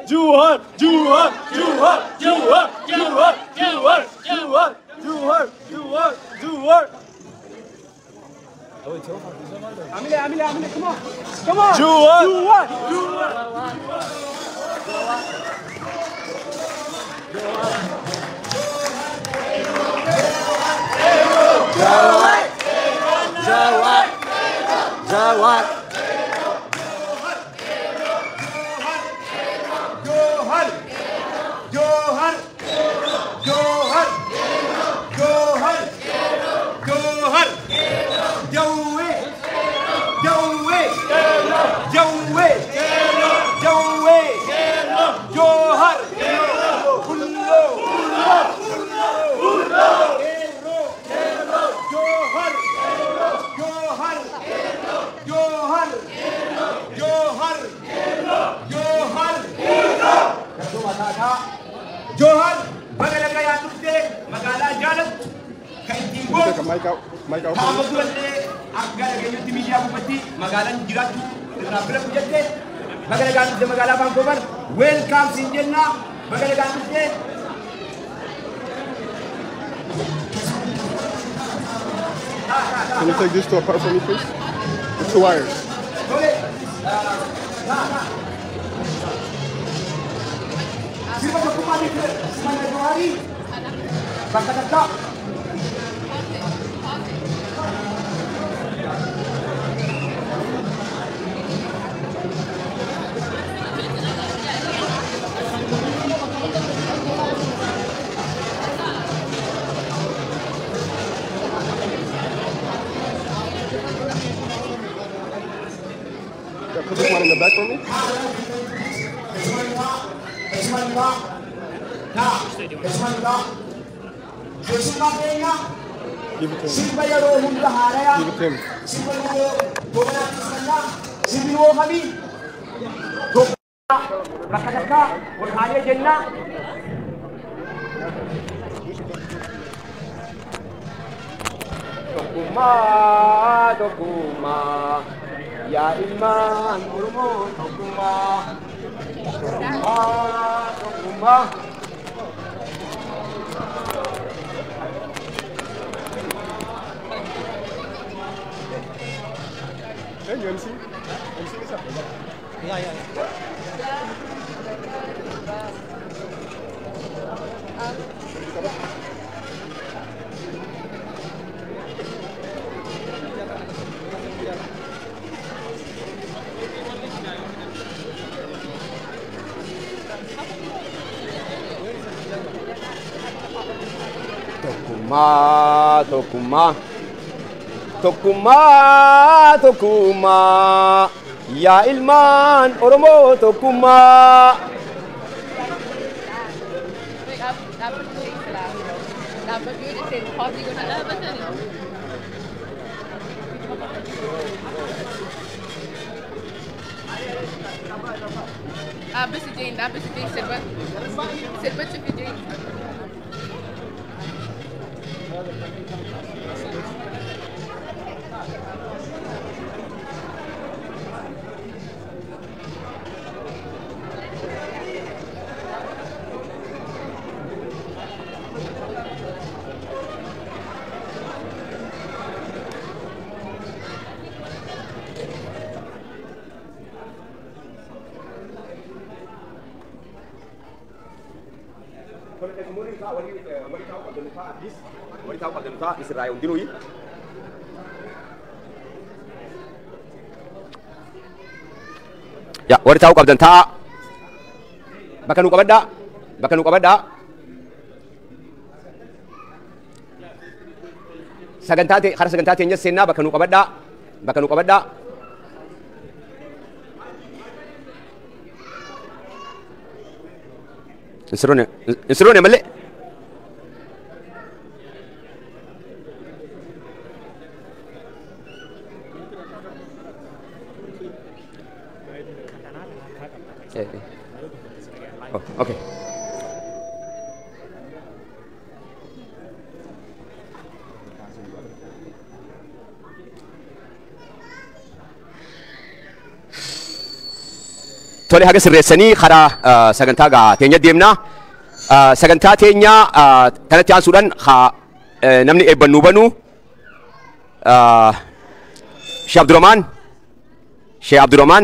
Jawar, Jawar, Jawar, Jawar, Jawar, Jawar, Jawar, Jawar, Jawar, Jawar. Amile, Amile, Amile, come on. Come on. Jawar, Jawar, Jawar. Jawar. Jawar. Johar, Johar, Johar, Johar, Jawwe, Jawwe, Jawwe, Jawwe, Johar, Kullo, Kullo, Johar, Johar, Johar, Johar, Johar, Johar, baga nagaa dhufte magaalaa jaalattu kan ittiin boontu qaama durallee akka dhageenyutti miidiyaa gubbatti magaalaan jiraachuu irraa bira jette baga nagaa dhufte magaalaa Vancouver welcome siin jenna baga nagaa dhufte. Can you take these two apart for me, please? The two wires. Sirba tokkummaa mana Jawaarii bakka takkaa. Put this one in the back for me. Give it to him. Give it to him. Tokkummaa, tokkummaa, yaa ilmaan Oromoo tokkummaa, tokkummaa, tokkummaa. Hey, you MC? MC is up. Yeah, yeah, yeah. Tokkummaa, tokkummaa. Tokkummaa, tokkummaa, yaa ilmaan Oromoo tokkummaa. Ya, warri taa'uu qabdan taa'aa. Bakka nu qabadhaa. Bakka nu qabadhaa. Sagantaa ta'e karaa sagantaa teenya seennaa bakka nu qabadhaa. Bakka nu qabadhaa. Hin sirroone malee. Oh, okay. Tole haga sirreessanii karaa sagantaa gaa teenya deemna. Sagantaa teenya kanatti aansuudhaan namni eebbannuu banu Sheekh Abdurrahman Sheekh Abdurrahman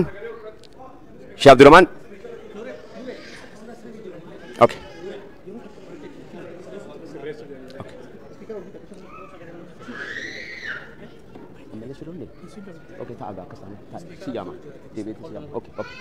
Sheekh Abdurrahman. Okay. Okay, ta'a akkas taane si jaama deebiitti si jaama. Okay, okay.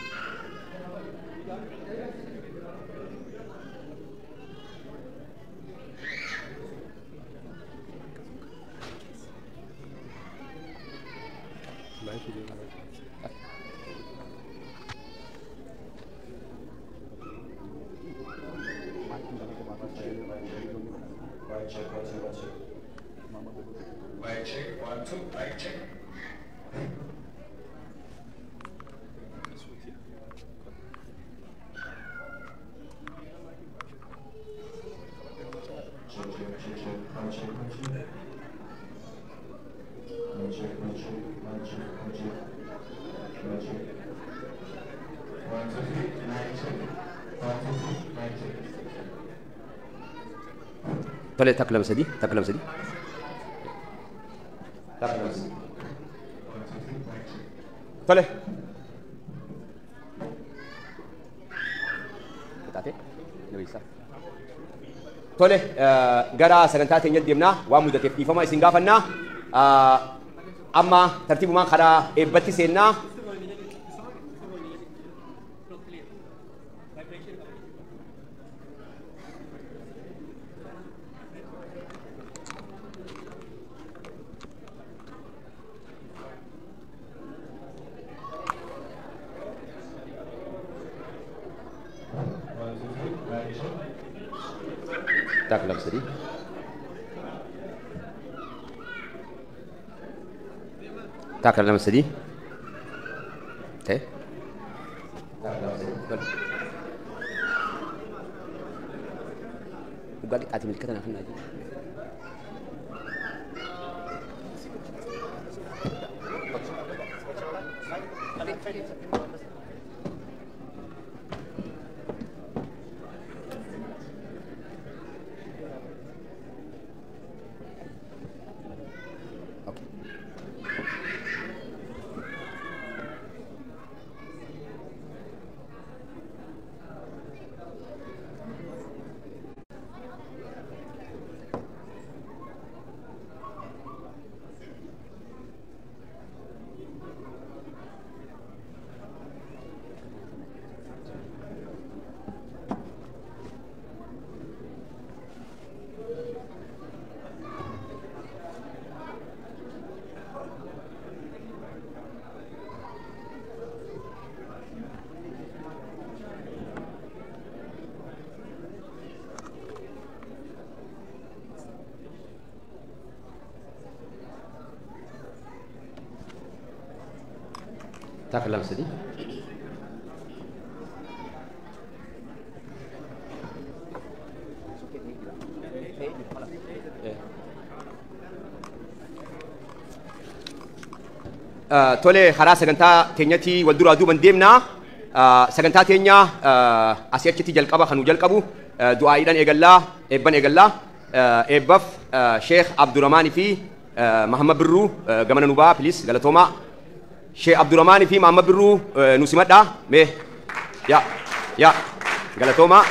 Mic check, 1, 2, mic check. Check, check, check, check, mic check, mic check. Mic check, mic check, mic check, mic check. Mic check. 1, 2, 3, mic check. 1, 2, 3, mic check. Tole takka lama sadii, takka lama sadii. Takka lama sadii. 1, 2, 3, mic check. Tole. Taate, nabiisa. Tole gara sagantaa teenya deemnaa waan mudateef dhiifama isin gaafannaa. Amma tartiibumaan karaa eebbatti seennaa. 1, 2, 3, mic check. Takka lama sadii. Takka lama sadii. Ta'e. Takka lama sadii. Tole. Dhugaa qixxaate milkata naaf hin jiru. Okay. Takka lama sadii. Tole karaa sagantaa teenyatti wal duraa duuban deemnaa. Sagantaa teenya asii achitti jalqaba kan nu jalqabu du'aayiidhaan eegallaa eebban eegallaa eebbaaf Sheekh Abdurrahmaanii fi Mahammad Birruu gamana nu ba'a please galatoomaa. Sheekh Abdurrahmaanii fi Mahammad Birruu nu simadhaa mee yaa yaa galatoomaa.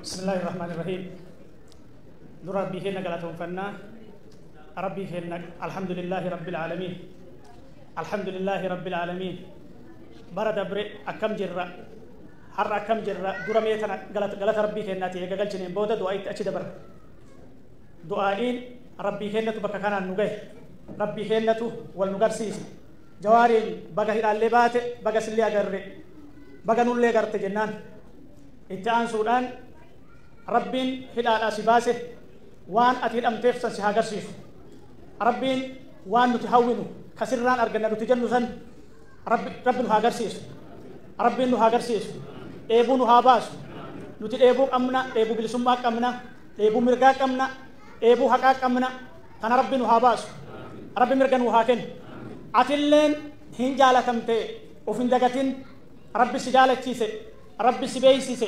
بسم الله الرحمن الرحيم. ربي هنا قالتهم فنا ربي هنا الحمد لله رب العالمين الحمد لله رب العالمين. برد بري أكم جرة حر أكم جرة درميتنا قالت قالت ربي هنا تيجي قالت جنين بودا دعاء أشد بر دعائين Rabbii kennatu bakka kanaan nu gahe, Rabbii kennatu wal nu garsiise. Jawaariin baga hidhaallee baate, baga sillee agarre, baga nullee garte jennaan. Itti aansuudhaan Rabbiin hidhaadhaa si baase, waan ati hidhamteef san si haa agarsiisu. Rabbiin waan nuti hawwinu kasirraan arganna nuti jennu san Rabbi nu haa agarsiisu. Rabbiin nu haa agarsiisu. Dheebuu nu haa baasu. Nuti dheebuu qabna, dheebuu bilisummaa qabna, dheebuu mirgaa qabna, dheebuu haqaa qabna. Kana Rabbi nu haa baasu. Rabbi mirga nu haa kennu. Atilleen hin jaalatamte, of hin dagatin. Rabbi si jaalachiise, Rabbi si beeksise,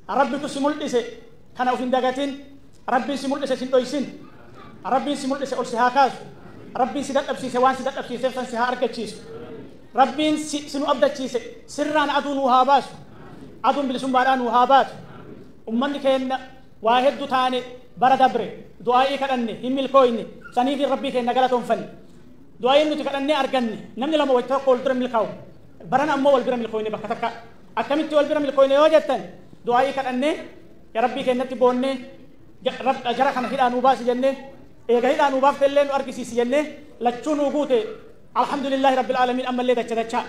Rabbitu si mul'ise. Kana of hin dagatin. Rabbiin si mul'ise sin dhoysin. Rabbiin si mul'ise ol si haa kaasu. Rabbiin si dadhabsiise waan si dadhabsiiseef san si haa argachiisu. Rabbiin si nu abdachiise sirraan aduu nu haa baasu. Aduun bilisummaadhaan nu haa baatu. Ummanni keenya waa hedduu taane bara dabre du'aa'ii kadhanne hin milkooyne, saniif Rabbii keenya galatoonfanne. Du'aa'iin nuti kadhannee arganne namni lama wayita tokko wal bira milkaa'u. Barana ammoo wal bira milkooyne bakka takka. Akkamitti wal bira milkooyne yoo jettan, du'aa'ii kadhannee Rabbii keenyatti boonnee, jara kana hidhaa nuu baasi jennee, eega hidhaa nuu baafte illee nu argisiisi jennee, lachuu nuu guute. Alhamdulillahi rabbil aalamiin. Ammallee dacha dachaa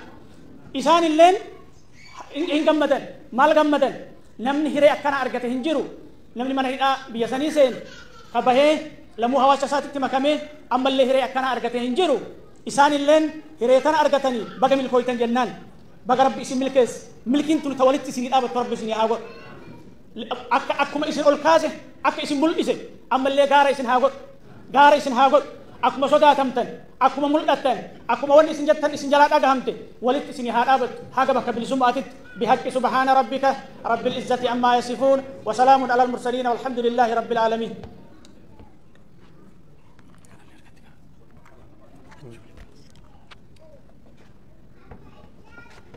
isaan illeen hin gammadan. Maal gammadan? Namni hiree akkana argate hin jiru. Namni mana hidhaa biyya sanii seene ka bahee lamuu hawaasa isaatitti makamee ammallee hiree akkana argate hin jiru. Isaan illeen hiree tana argatanii baga milkooytan jennaan. Baga Rabbi isin milkeesse. Milkiin tun ta walitti isinii dhaabattu Rabbi isinii haa godhu. Akka akkuma isin ol kaase, akka isin mul'ise, ammallee gaara isin haa godhu, gaara isin haa godhu. Akkuma sodaatamtan, akkuma mul'attan, akkuma wanni isin jettan isin jalaa dhagahamte, walitti isinii haa dhaabattu haga bakka bilisummaatitti. Bihaqqi subhaana rabbika rabbil izzati ammaa yasifuun, wasalaamun alal mursaliina, walhamdulillaahi rabbil aalamiin.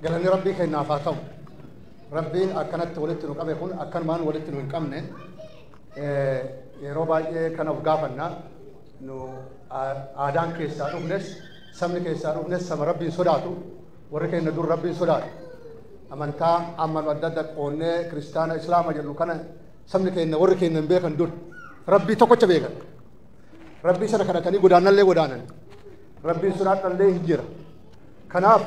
Galanni Rabbii keenyaaf haa ta'u. Rabbiin akkanatti walitti nu qabe kun akkanumaan walitti nu hin qabne. Yeroo baay'ee kana of gaafanna. Nu aadaan keessaa dhufnes, sabni keessaa dhufnes saba Rabbiin sodaatu. Warri keenya dur Rabbiin sodaatu. Amantaa amma nu adda adda qoonnee kiristaana, islaama jennu kana sabni keenya, warri keenya hin beekan dur. Rabbii tokkocha beekan. Rabbii sana kadhatanii godaannallee godaanan. Rabbiin sodaadhallee hin jira. Kanaaf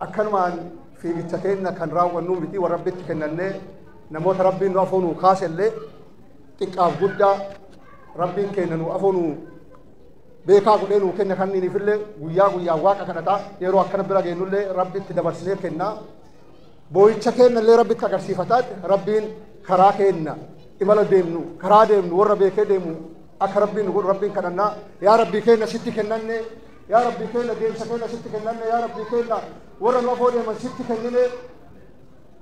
akkanumaan fiigicha keenya kan raawwannu miti. Warra Rabbitti kennannee, namoota Rabbiin nu afoo nuu kaasellee, xiqqaaf guddaa Rabbiin keenya nu afoo nuu beekaa godhee nuu kenna kanniiniifillee guyyaa guyyaa Waaqa kadhataa yeroo akkana bira geennullee Rabbitti dabarsinee kennaa. Boo'icha keenyallee Rabbitti agarsiifataa, Rabbiin karaa keenya imala deemnu, karaa deemnu warra beekee deemu akka Rabbiin nu godhu Rabbiin kadhannaa. Yaa Rabbii keenya, sitti kennanne. Yaa Rabbii keenya, deemsa keenya sitti kennanne. Yaa Rabbii keenya, warra nu afoo deeman sitti kennine.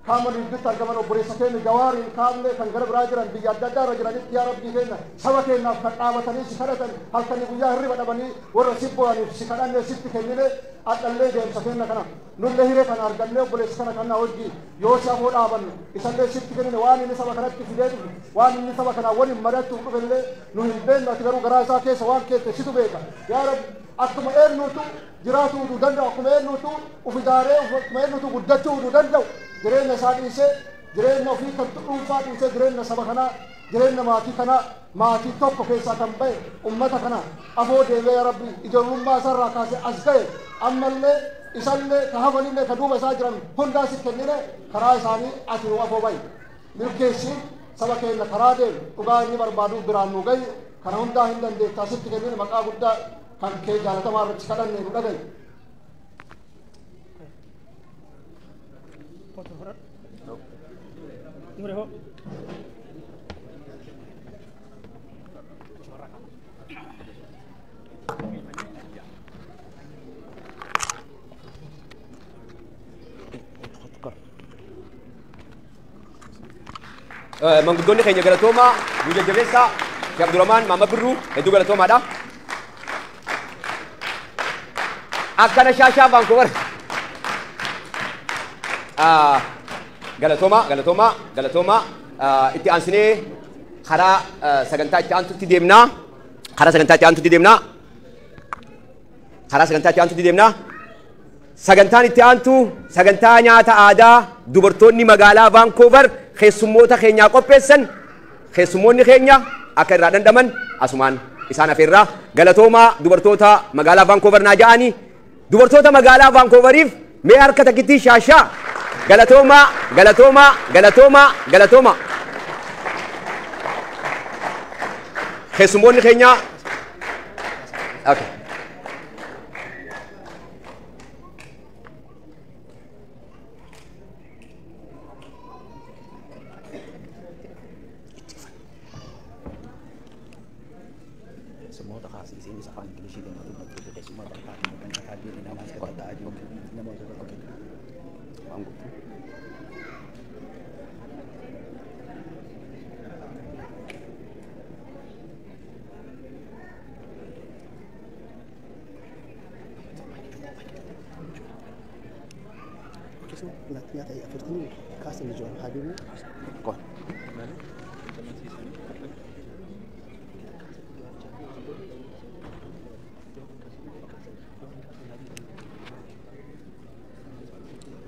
Qaama gidduutti argaman obboleessa keenya Jawaariin kaafne kan gara biraa jiran, biyya adda addaa irra jiranitti, yaa Rabbii keenya, saba keenyaaf kan dhaabatanii si kadhatan, halkanii guyyaa hirriba dhabanii warra si bo'aniif si kadhanne, sitti kennine. Hadhallee deemsa keenya kana nullee hiree kana argannee obboleessa kana kana hojii yoo si afoo dhaabannu isallee sitti kennine. Waan inni saba kanatti fidee dhufe, waan inni saba kanaa waliin mari'achuuf dhufellee nu hin beeknu. Ati garuu garaa isaa keessa waan keesse situ beeka. Yaa Rabbi, akkuma eenyutu jiraatuu danda'u, akkuma eenyutu uf ijaaree, akkuma eenyutu guddachuu danda'u, jireenya isaa dhiisee, jireenya ofii kan dhuunfaa dhiisee, jireenya saba kanaa, jireenya maatii kanaa, maatii tokko keessaa kan ba'e ummata kana afoo deemee, yaa Rabbi, ijoollummaa isaarraa kaasee as ga'e, ammallee isallee ka hafanillee ka duuba isaa jiran hundaa si kennine. Karaa isaanii ati nu afoo ba'i, milkeessiin saba keenya karaa deemu dhugaa inni barbaaduuf biraan nu gahi. Kana hundaa hin dandeettaa, sitti kennine. Maqaa guddaa kan kee jaalatamaa irratti kadhanne, nu dhagahi. Nure hoo. Manguddoonni keenya galatoomaa, nu jajjabeessaa. Sheekh Abdurrahmaan Maamad Birruu hedduu galatoomaadha. Akkana shaashaa Vancouver. Galatoomaa, galatoomaa, galatoomaa. Itti aansinee karaa sagantaa itti aantutti deemnaa. Karaa sagantaa itti aantutti deemnaa. Karaa sagantaa itti aantutti deemnaa. Sagantaan itti aantu sagantaa nyaata aadaa dubartoonni magaalaa Vancouver keessummoota keenyaa qopheessan. Keessummoonni keenya akka irraa dhandhaman asumaan isaan afeerraa. Galatoomaa dubartoota magaalaa Vancouver naa ja'anii, dubartoota magaalaa Vancouveriif mee harka takkitti shaashaa. Galatoomaa, galatoomaa, galatoomaa, galatoomaa. Keessummoonni keenya, okay.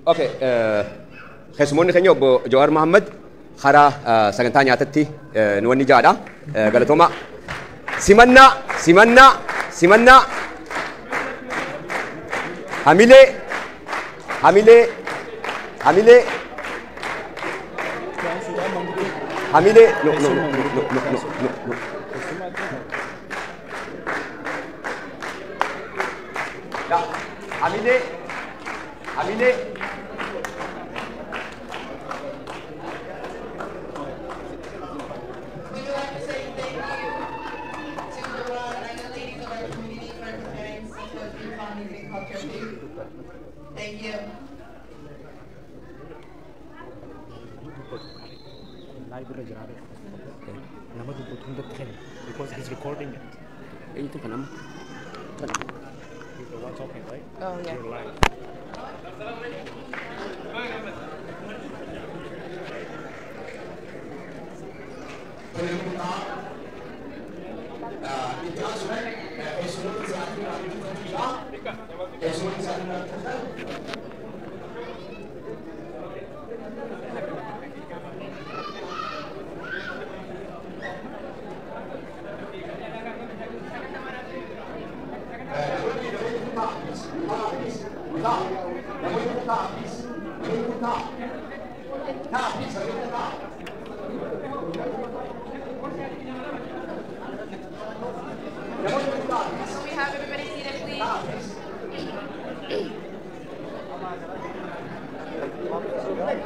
Okay, keessummoonni keenya obbo Jawaar Mohammad karaa sagantaa nyaatatti nu wanni jaadha. Galatooma. Simannaa, simannaa, simannaa. Hamilee, hamilee, hamilee. Hamilee, no, no, no, no, no, no, no, no. Hamilee, hamilee. We would like to say thank you to Jawaar and the ladies of our community for preparing such a beautiful music culture food. Thank you. Because he's recording it. Eenyutu kan amma? He's the one talking, right? Oh, yeah. You're live. Can we have everybody seated, please?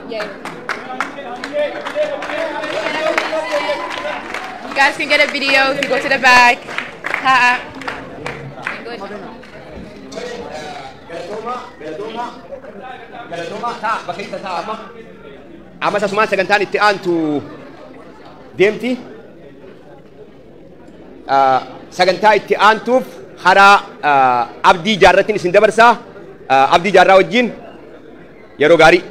Yay. You guys can get a video if you go to the back. Ha. English. Galatooma, galatooma, ta'a bakka itti ta'a amma. Ammas asumaan sagantaan itti aantu deemti. Sagantaa itti aantuuf karaa Abdii Jaarrattiin isin dabarsaa. Abdii Jaarraa wajjin yeroo gaarii.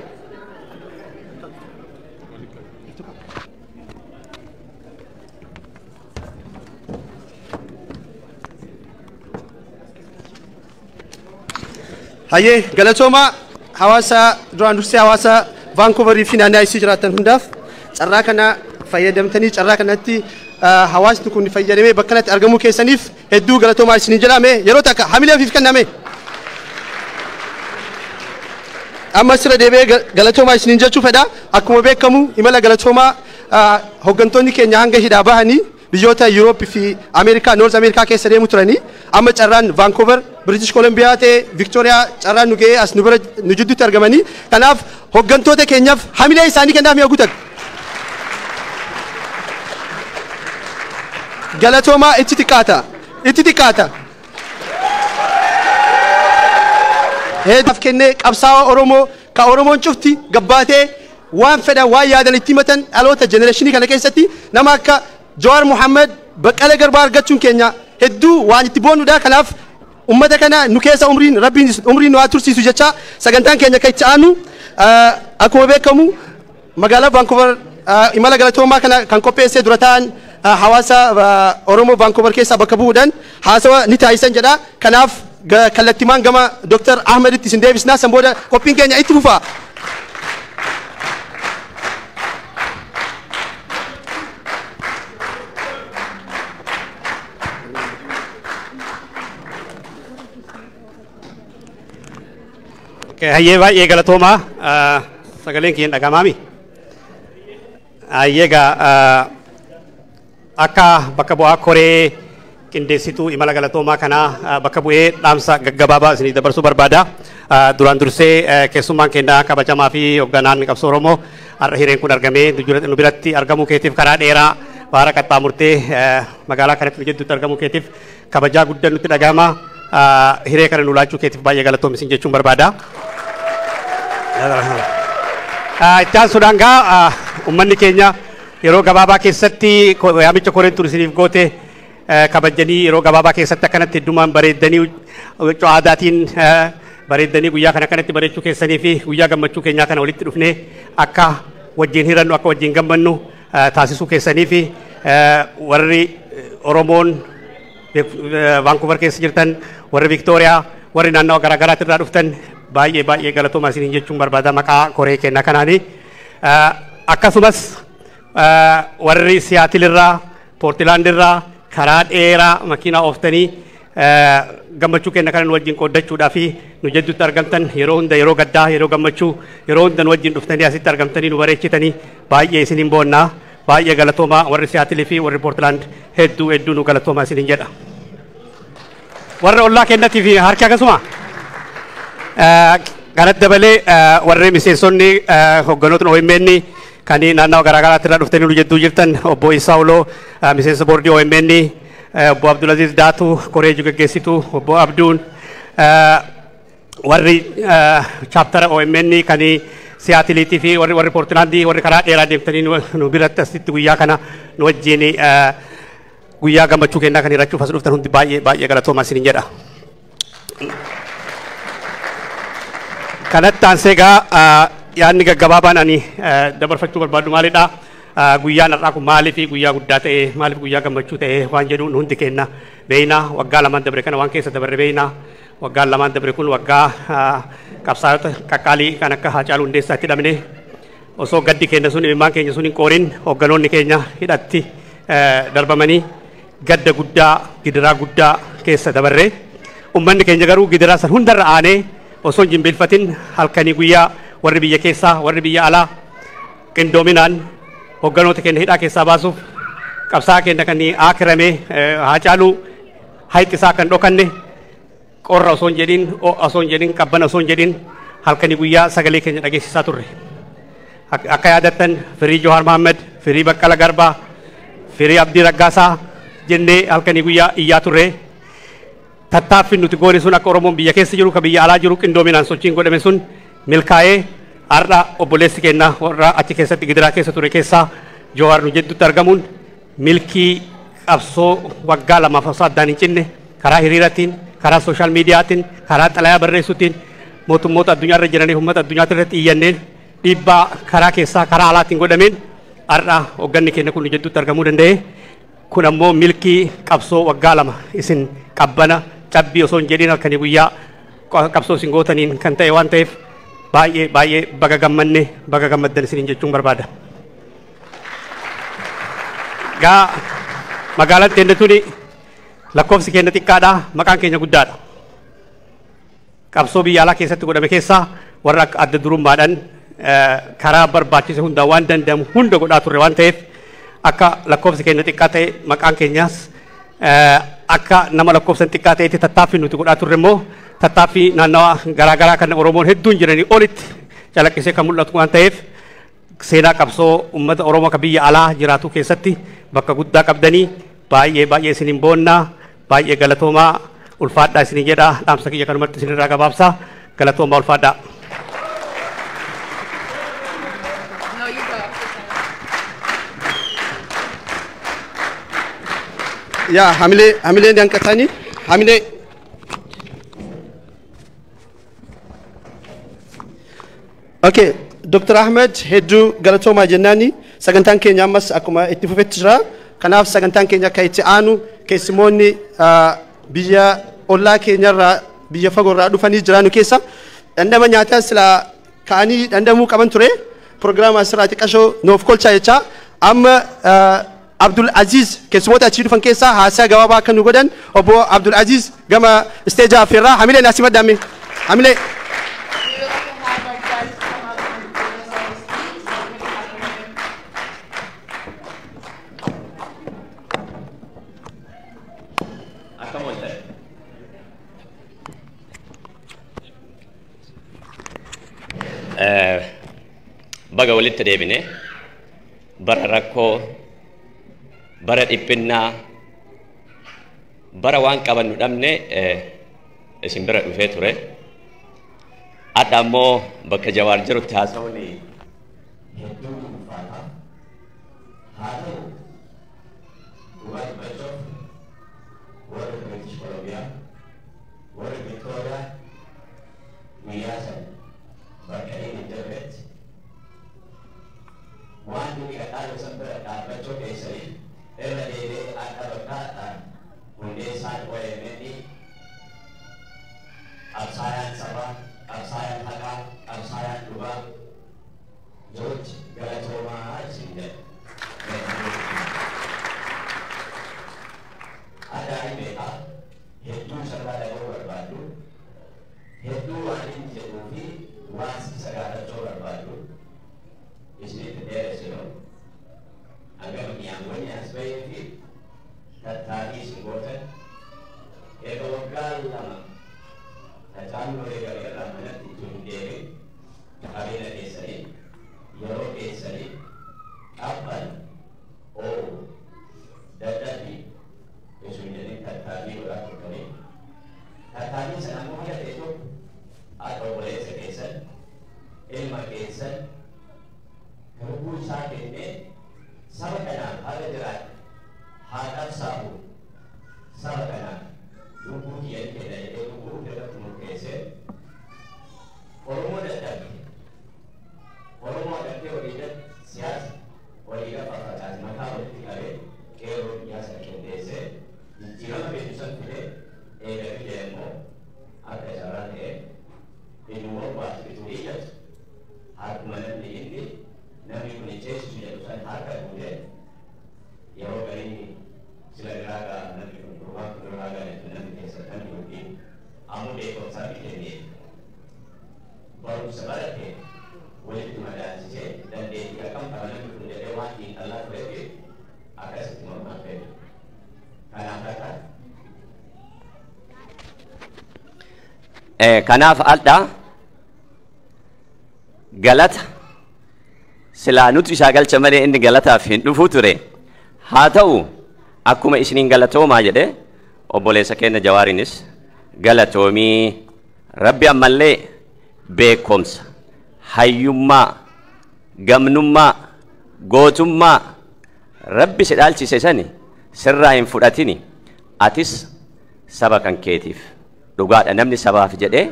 Hayyee, galatooma hawaasa, duraan dursee hawaasa Vancouverii fi naannoo isii jiraatan hundaaf carraa kana fayyadamtanii carraa kanatti hawaasni kun fayyadamee bakka kanatti argamuu keessaniif hedduu galatoomaa isiniin jedhame. Yeroo takka hamilee ofiif kenname. Amma sirra deebi'ee galatoomaa isiniin jechuu fedha. Akkuma beekamu imala galatoomaa hooggantoonni keenya hanga hidhaa bahanii biyyoota Yuurooppii fi Ameerikaa, North Ameerikaa keessa deemu turanii, amma carraan Vancouver, British Columbia ta'e Victoria carraan nu ga'ee as nu bira nu jidduutti argamanii, kanaaf hooggantoota keenyaaf hamilee isaanii kennaaf mi'a guutan. Galatoomaa, itti xiqqaata. Itti xiqqaata. Heedhaaf kennee qabsaa'aa Oromoo ka Oromoon cufti gabbaatee waan fedhan waan yaadan itti himatan, dhaloota generation kana keessatti nama akka Jawaar Muhammad, Baqqalee Garbaa argachuun keenya hedduu waan itti boonudha. Kanaaf ummata kana nu keessa umriin Rabbiin umriin nu haa tursiisu jecha, sagantaan keenya kan itti aanu akkuma beekamu magaalaa Vancouver imala galatoomaa kana kan qopheessee dura ta'an hawaasa Oromoo Vancouver keessaa bakka bu'uudhaan haasawa ni taasisan jedha. Kanaaf kallattimaan gama Dr. Ahmeditti isin deebisnaa, san booda qophiin keenya itti fufa. Okay, hayyee baay'ee galatoomaa sagaleen kiyyan dhagamaami. Hayyee gaa akka bakka bu'aa koree qindeessituu imala galatoomaa kanaa bakka bu'ee dhaamsa gaggabaabaa isinii dabarsuu barbaada. Duraan dursee keessummaan keenya kabajamaa fi hoogganaan qabsoo Oromoo har'a hireen kun argamee nu biratti argamuu keetiif karaa dheeraa baara qaxxaamurtee magaalaa kanatti nu jidduutti argamuu keetiif kabajaa guddaa nutti dhagahama. Hiree kana nu laachuu keetiif baay'ee galatoomi isin jechuun barbaada. Itti aansuudhaan gaa uummanni keenya yeroo gabaabaa keessatti yaamicha koreen tun isiniif goote kabajanii yeroo gabaabaa keessatti akkanatti heddumaan bareeddanii huccuu aadaatiin bareeddanii guyyaa kana akkanatti bareechuu keessanii fi guyyaa gammachuu keenyaa kana walitti dhufnee akka wajjin hirannu akka wajjin gammannu taasisuu keessanii fi warri Oromoon Vancouver keessa jirtan warri Victoria warri naannawa garaagaraatti irraa dhuftan baay'ee baay'ee galatoomaa isiniin jechuun barbaada maqaa koree keenyaa kanaani. Akkasumas warri Seattle irraa Portland irraa karaa dheeraa makiinaa ooftanii gammachuu keenya kana nu wajjin qooddachuudhaa fi nu jidduutti argamtan yeroo hunda yeroo gaddaa yeroo gammachuu yeroo hunda nu wajjin dhuftanii asitti argamtanii nu bareechitanii baay'ee isiniin boonnaa baay'ee galatoomaa warri Seattle fi warri Portland hedduu hedduu nu galatoomaa isiniin jedha. Warra ollaa keenyatii fi harki akkasuma. Kanatti dabalee warri miseensonni hoogganootni OMN kan naannawa garaagaraatti irraa dhuftanii nu jidduu jirtan obbo Isaa Uloo miseensa boordii OMN obbo Abdulaziz Daatu koree geggeessitu obbo Abduun warri chaaptara OMN kan Seattleetii fi warri Portlandii warri karaa dheeraa deemtanii nu biratti asitti guyyaa kana nu wajjin guyyaa gammachuu kennaa kan hirachuuf as dhuftan hundi baay'ee baay'ee galatoomaa isiniin jedha. Kanatti aansee gaa yaadni gaggabaabaan ani dabarfachuu barbaadu maalidha? Guyyaan har'aa kun maaliif guyyaa guddaa ta'e maaliif guyyaa gammachuu ta'e waan jedhu hundi keenya beeyna waggaa lamaan dabre kana waan keessa dabarre beeyna waggaan lamaan dabre kun waggaa qabsaa'ota qaqqaalii kan akka Haacaaluu Hundeessaatti hidhamne osoo gaddi keenya sun imimmaan keenya sun hin qoorin hoogganoonni keenya hidhatti darbamanii gadda guddaa gidiraa guddaa keessa dabarre uummanni keenya garuu gidiraa san hundarra aanee osoo hin jilbeeffatin halkanii guyyaa warri biyya keessaa warri biyya alaa qindoominaan hoogganoota keenya hidhaa keessaa baasuuf qabsaa keenya kan aakiramee Haacaaluu hayxisaa kan dhokanne qorra osoo hin jedhin osoo hin jedhin qabbana osoo hin jedhin halkanii guyyaa sagalee keenya dhageessisaa turre. Akka yaadattan firii Johaar Mohammed, firii Baqqala Garbaa, firii Abdii Raggaasaa jennee halkanii guyyaa iyyaa turre. Tattaaffiin nuti goone sun akka Oromoon biyya keessa jiru kan biyya alaa jiru qindoominaan sochiin godhame sun milkaa'ee har'a obboleessi keenya warra achi keessatti gidiraa keessa ture keessaa Johaar nu jidduutti argamuun milkii qabsoo waggaa lamaaf osoo addaan hin cinne karaa hiriiraatiin karaa sooshaal miidiyaatiin karaa xalayaa barreessuutiin mootummoota addunyaarra jiranii uummata addunyaa irratti iyyanneen dhiibbaa karaa keessaa karaa alaatiin godhameen har'a hoogganni keenya kun nu jidduutti argamuu danda'e. Kun ammoo milkii qabsoo waggaa lama isin qabbana cabbii osoo hin jedhin halkanii guyyaa qabsoo isin gootaniin kan ta'e waan ta'eef baay'ee baay'ee baga gammanne baga gammaddan isiniin jechuun barbaada. Gaa magaalaan teenya tuni lakkoofsi keenya xiqqaadha maqaan keenya guddaadha. Qabsoo biyya alaa keessatti godhame keessaa warra akka adda durummaadhaan karaa barbaachise hundaa waan danda'amu hunda godhaa turre waan ta'eef akka lakkoofsi keenya xiqqaa ta'e maqaan keenyaas akka nama lakkoofsan xiqqaa ta'etti tattaaffii nuti godhaa turre immoo tattaaffii naannawa garaagaraa kan Oromoon hedduun jiranii olitti calaqqisee kan mul'atu waan ta'eef seenaa qabsoo uummata Oromoo kan biyya alaa jiraatu keessatti bakka guddaa qabdanii baay'ee baay'ee isiniin boonnaa baay'ee galatoomaa ulfaadhaa isinii jedha dhaamsa kiyya kanumatti isinirraa gabaabsaa galatoomaa ulfaadhaa. Yaa hamilee hamilee danqatanii hamilee. Okay, Dr. Ahmed hedduu galatoomaa jennaani sagantaan keenya ammas akkuma itti fufetti jira. Kanaaf sagantaan keenya akka itti aanu keessumoonni biyya ollaa keenyarraa biyya fagoorraa dhufanii jiraanu keessa dhandhama nyaataa silaa ka'anii dhandhamuu qaban ture. Proogiraama asirraa xiqqashoo nuuf kolchaa jecha amma Abdul Aziz keessumoota achii dhufan keessaa haasaa gabaabaa akka nu godhan obbo Abdul Aziz gama isteejaa affeerraa hamilee naasii maddaame hamilee. Akkam ooltan? Baga walitti deebine bara rakkoo, bara dhiphinnaa, bara waan qabannu dhabne isin bira dhufee ture. Hadha ammoo bakka Jawaar jirutti haasa'uun hedduu ulfaata. Haa ta'u dhugaa dubbachuuf warri British Columbia, warri Victoria guyyaa sana bakka inni hin jirretti waan inni qaqaadhu san bira dhaabbachuu keessanii irra deebi'ee akka bakka hundeessaan OMN qabsaayaan sabaa, qabsaayaan haqaa, qabsaayaan dhugaa jirutti galatoomaa isin jedha. Addaa beekaa hedduu isarraa dhaga'uu barbaaddu, hedduu waan inni jedhuu fi waan isa gaafachuu barbaaddu isinitti dheeressinu hagam mi'aawwanni as bahee fi tattaaffii isin gootan eega waggaa 2 tacaalloo eegale irraa manatti itti hin deebiin qabeenya keessanii yeroo keessanii qabban oo'u dadhabbii isin jedhanii tattaaffii godhaa turtanii tattaaffii sana ammoo haga ta'e tokko akka obboleessa keessan ilma keessan lubbuu isaa kennee saba kanaaf haga jiraate haa qabsaa'u saba kanaaf lubbuu kiyya ni kenna jedhee lubbuu ofirratti murteessee Oromoo dadhabde Oromoo agartee walii siyaasa walii gafa facaase mataa walitti qabee qeerroo biyyaa sana qindeessee jijjiirama beeku san fidee eega fide immoo akka carraa ta'ee inni mormaaf itti iyyatu harkuma namni inni namni kun ceesisu jedhu san harka fuudhee yeroo garii sila biraa gaa namni kun gurbaan kun irraa galee namni keessa namni yookiin ammoo beekumsaa fi kennee barumsa barate walitti madaalchisee dandeettii akkam qaba namni kun jedhee waan xiinxallaa tureef akkasitti mormaan fedhu. Kanaaf akka Kanaaf aldha galata silaa nuti isaa galcha malee inni galataaf hin dhufuu ture. Haa ta'u akkuma isiniin galatoomaa jedhe obboleessa keenya Jawaarinis galatoomii Rabbi ammallee beekumsa, hayyummaa, gamnummaa, gootummaa Rabbi si dhaalchise sani sirraa hin fudhatini atis saba kan keetiif dhugaadha namni sabaaf jedhee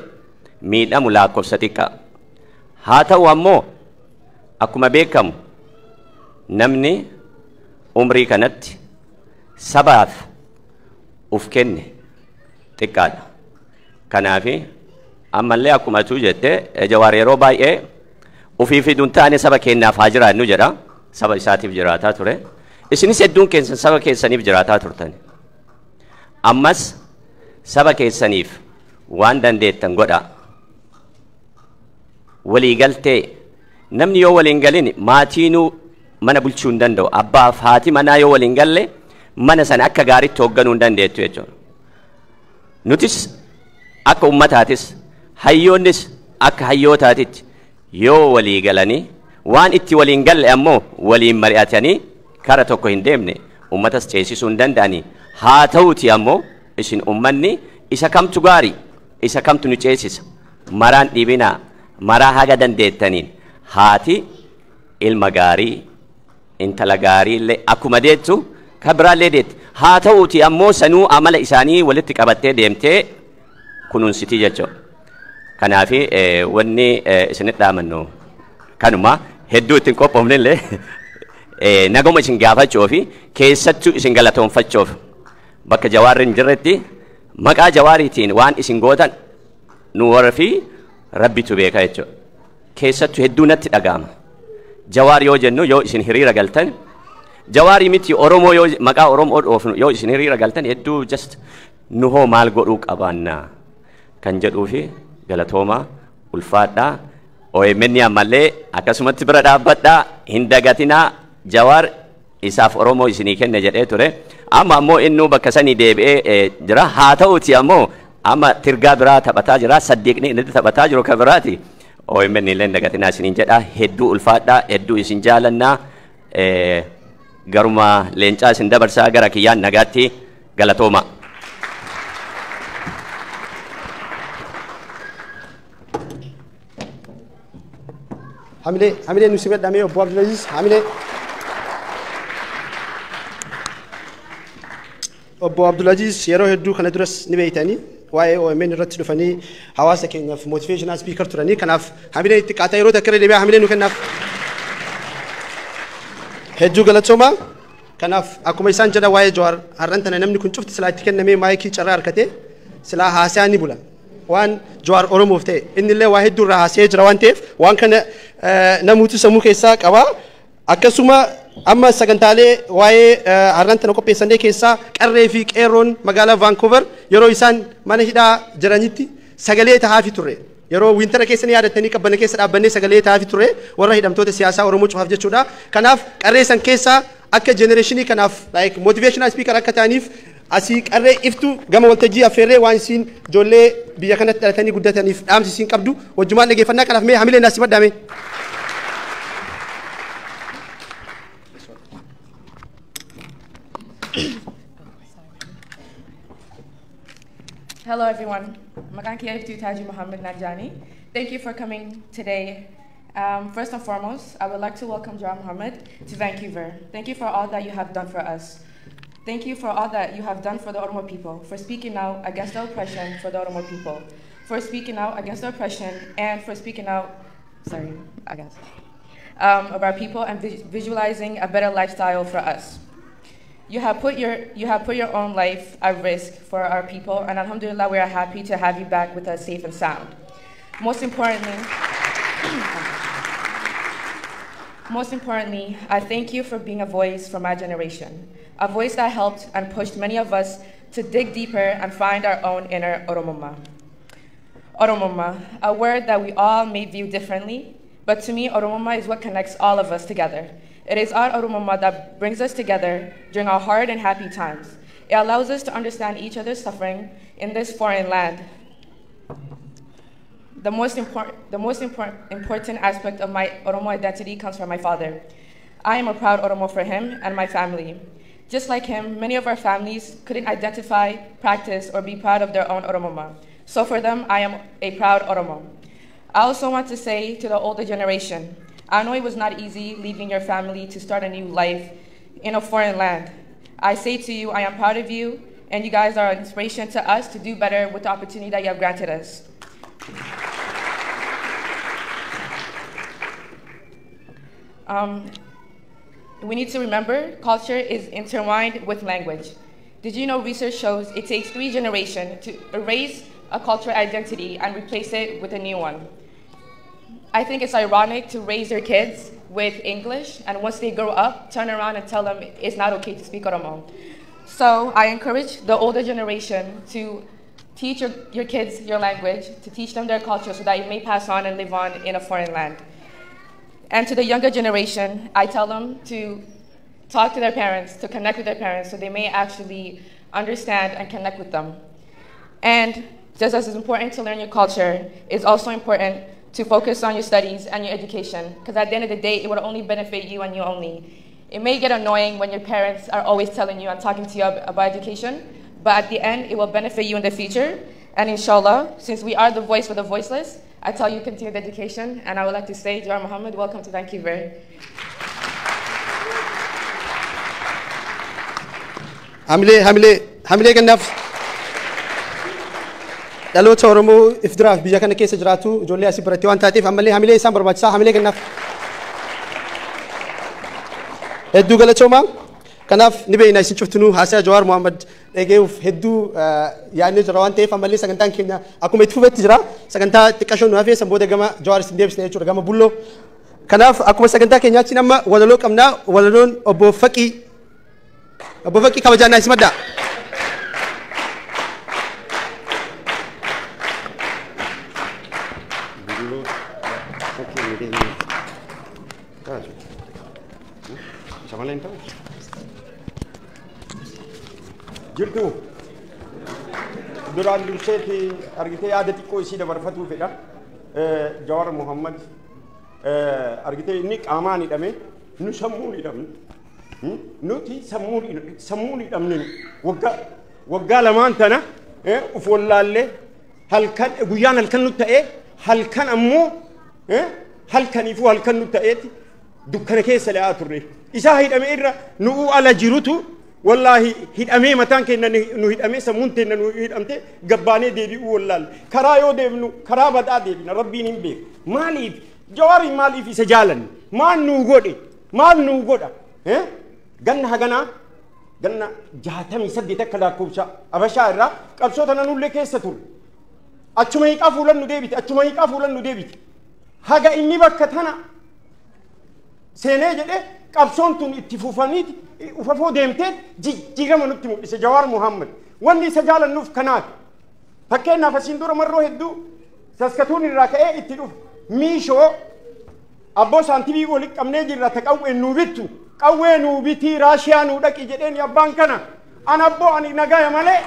miidhamu lakkoofsa xiqqaa. Haa ta'u ammoo akkuma beekamu namni umrii kanatti sabaaf uf kenne xiqqaadha. Kanaaf ammallee akkuma atuu jette Jawaar yeroo baay'ee ofii fiduun taane saba keenyaaf haa jiraannu jedha. Saba isaatiif jiraataa ture. Isinis hedduun keessan saba keessaniif jiraataa turtan. Ammas saba keessaniif waan dandeettan godhaa. Walii galtee namni yoo waliin galin maatiinuu mana bulchuu hin danda'u. Abbaaf haati manaa yoo waliin galle mana sana akka gaariitti hoogganuu hin dandeettu jechuudha. Nutis akka ummataatis hayyoonnis akka hayyootaatitti yoo walii galanii waan itti waliin galle ammoo waliin mari'atanii kara tokko hin deemne ummatas ceesisuu hin danda'anii. Haa ta'uuti ammoo isin ummanni isa kamtu gaarii isa kamtu nu ceesisa maraan dhibinaa maraa haga dandeettaniin haati ilma gaarii intala gaarii illee akkuma deettu kan biraallee deetti. Haa ta'uuti ammoo sanuu amala isaanii walitti qabattee deemtee kunuunsitii jechuudha. Kanaaf wanni isinitti dhaamannu kanuma hedduu ittiin qophoofne illee naguma isin gaafachuu fi keessattuu isin galatoonfachuuf bakka Jawaarri hin jirretti maqaa Jawaariitiin waan isin gootan nu warra fi Rabbitu beeka jechuudha. Keessattuu hedduu natti dhaga'ama. Jawaar yoo jennu yoo isin hiriira galtan Jawaarii miti Oromoo yoo maqaa Oromoo dhoofnu yoo isin hiriira galtan hedduu just nu hoo maal godhuu qabaanna kan jedhuu fi galatoomaa ulfaadhaa OMN ammallee akkasumatti bira dhaabbadhaa hin dagatinaa Jawaar isaaf Oromoo isinii kenne jedhee ture. Amma ammoo innuu bakka sanii deebi'ee jira. Haa ta'uuti ammoo amma tirgaa biraa taphataa jira. Saddeeqni inni taphataa jiru kan biraati. OMN illee dagatinaa isiniin jedha. Hedduu ulfaadhaa, hedduu isin jaalannaa. Garuma leencaa isin dabarsaa gara kiyyaan nagaatti galatooma. Hamilee hamilee nu simadhamee obbo Abdulaziz hamilee. Obbo Abdulaziz yeroo hedduu kana duras ni beeytanii waa'ee OMN irratti dhufanii hawaasa keenyaaf motivational speaker turanii kanaaf hamilee itti qaataa yeroo takka irra deebi'aa hamilee nu kennaaf. Hedduu galatooma. Kanaaf akkuma isaan jedhan waa'ee Jawaar har'an tana namni kun cufti silaa itti kennamee maayikii carraa harkatee silaa haasaa ni bula. Waan Jawaar Oromoof ta'e innillee waa hedduu irraa haasa'ee jira waan ta'eef waan kana namuutu sammuu keessaa qaba. Akkasuma amma sagantaalee waa'ee har'an tana qopheessannee keessaa qarree fi qeerroon magaalaa Vancouver yeroo isaan mana hidhaa jiranitti sagalee tahaafii turre. Yeroo wintara keessa ni yaadattanii qabbana keessa dhaabbannee sagalee tahaafii turre warra hidhamtoota siyaasaa Oromoo cufaaf jechuudha. Kanaaf qarree san keessaa akka jenereeshinii kanaaf like motivational speaker akka ta'aniif asii qarree iftu gama waltajjii affeerree waan isiin ijoollee biyya kanatti dhalatanii guddataniif dhaamsi isiin qabdu wajjumaan dhageeffannaa kanaaf mee hamilee naas simadhaame. Hello everyone. Maqaan kiyya Iftuu Taji Muhammad Najani. Thank you for coming today. First and foremost, I would like to welcome Jawar Mohammed to Vancouver. Thank you for all that you have done for us. Thank you for all that you have done for the Oromo people, for speaking out against the oppression for the Oromo people, for speaking out against the oppression, and for speaking out, sorry, I guess, of our people and visualizing a better lifestyle for us. You have put your own life at risk for our people, and alhamdulillah, we are happy to have you back with us safe and sound. Most importantly, I thank you for being a voice for my generation, a voice that helped and pushed many of us to dig deeper and find our own inner Oromummaa. Oromummaa, a word that we all may view differently, but to me, Oromummaa is what connects all of us together. It is our Oromummaa that brings us together during our hard and happy times. It allows us to understand each other's suffering in this foreign land. The most important aspect of my Oromo identity comes from my father. I am a proud Oromo for him and my family. Just like him, many of our families couldn't identify, practice, or be proud of their own Oromummaa. So for them, I am a proud Oromo. I also want to say to the older generation, I know it was not easy leaving your family to start a new life in a foreign land. I say to you, I am proud of you, and you guys are an inspiration to us to do better with the opportunity that you have granted us. We need to remember culture is intertwined with language. Did you know research shows it takes 3 generations to erase a cultural identity and replace it with a new one? I think it's ironic to raise your kids with English, and once they grow up, turn around and tell them it's not okay to speak Oromo. So I encourage the older generation to teach your kids your language, to teach them their culture so that it may pass on and live on in a foreign land. And to the younger generation, I tell them to talk to their parents, to connect with their parents so they may actually understand and connect with them. And just as it's important to learn your culture, it's also important to focus on your studies and your education, because at the end of the day, it will only benefit you and you only. It may get annoying when your parents are always telling you and talking to you about education, but at the end, it will benefit you in the future. And inshallah, since we are the voice for the voiceless, I tell you continue the education, and I would like to say, Jawar Mohammed, welcome to Vancouver. Hamile, hamile, hamile kennaaf. Dhaloota Oromoo if duraaf biyya kana keessa jiraatu ijoollee asii barattee waan taateef ammallee hamilee isaan barbaachisaa hamilee kennaaf. Hedduu galatoomaa. Kanaaf ni beekna isin cuftinuu haasaa Jawaar Mohaammed dhagee'uuf hedduu yaadnee jira waan ta'eef ammallee sagantaan keenya akkuma itti fufetti jira. Sagantaa xiqqashoon nu hafee san booda gama Jawaar isin deebisna jechuudha gama bulloo. Kanaaf akkuma sagantaa keenyaatti amma walaloo qabnaa walaloon obbo Faqii obbo Faqii kabajaan naa isimaddaa. Jirtu duraan durseeti argitee yaada xiqqoo isii dabarfatuu fedha. Jawar Muhammad argitee inni qaamaan hidhame, nu sammuun hidhamne. Nuti sammuun hidhamne. Waggaa lamaan tana uf wallaallee, halkan guyyaan halkan nu ta'ee, halkan ammoo halkaniifuu halkan nu ta'eeti dukkana keessa le'aa turre. Isaa hidhame irra nu'uu ala jirutu wallaahi hidhamee, mataan keenya nu hidhamee, sammuun teenya nu hidhamte, gabbaanee deebi'uu wallaalle. Karaa yoo deemnu karaa badaa deebina, Rabbiin hin beeku. Maaliif Jawaari, maaliif isa jaalanne? Maal nuu godhe? Maal nuu godha? Ganna haganaa, ganna 68 akka lakkoofsa Abashaa irraa qabsoo tana nullee keessa turre. Achuma hiiqaa fuulan nu deebite, achuma hiiqaa fuulan nu deebite. Haga inni bakka tana seenee jedhee qabsoon tun itti fufaniiti ufafoo deemtee jijjiirama nutti mul'ise Jawaar Muhammad. Wanni isa jaalannuuf kanaaf. Fakkeenyaaf, asiin dura marroo hedduu Saskatuun irraa ka'ee itti dhufu. Miishoo abboo saantibii walitti qabnee jirra, ta qawwee nuu bittu, qawwee nuu bitii, Raashiyaa nuu dhaqi jedheen. Abbaan kana an abboo ani nagaya malee,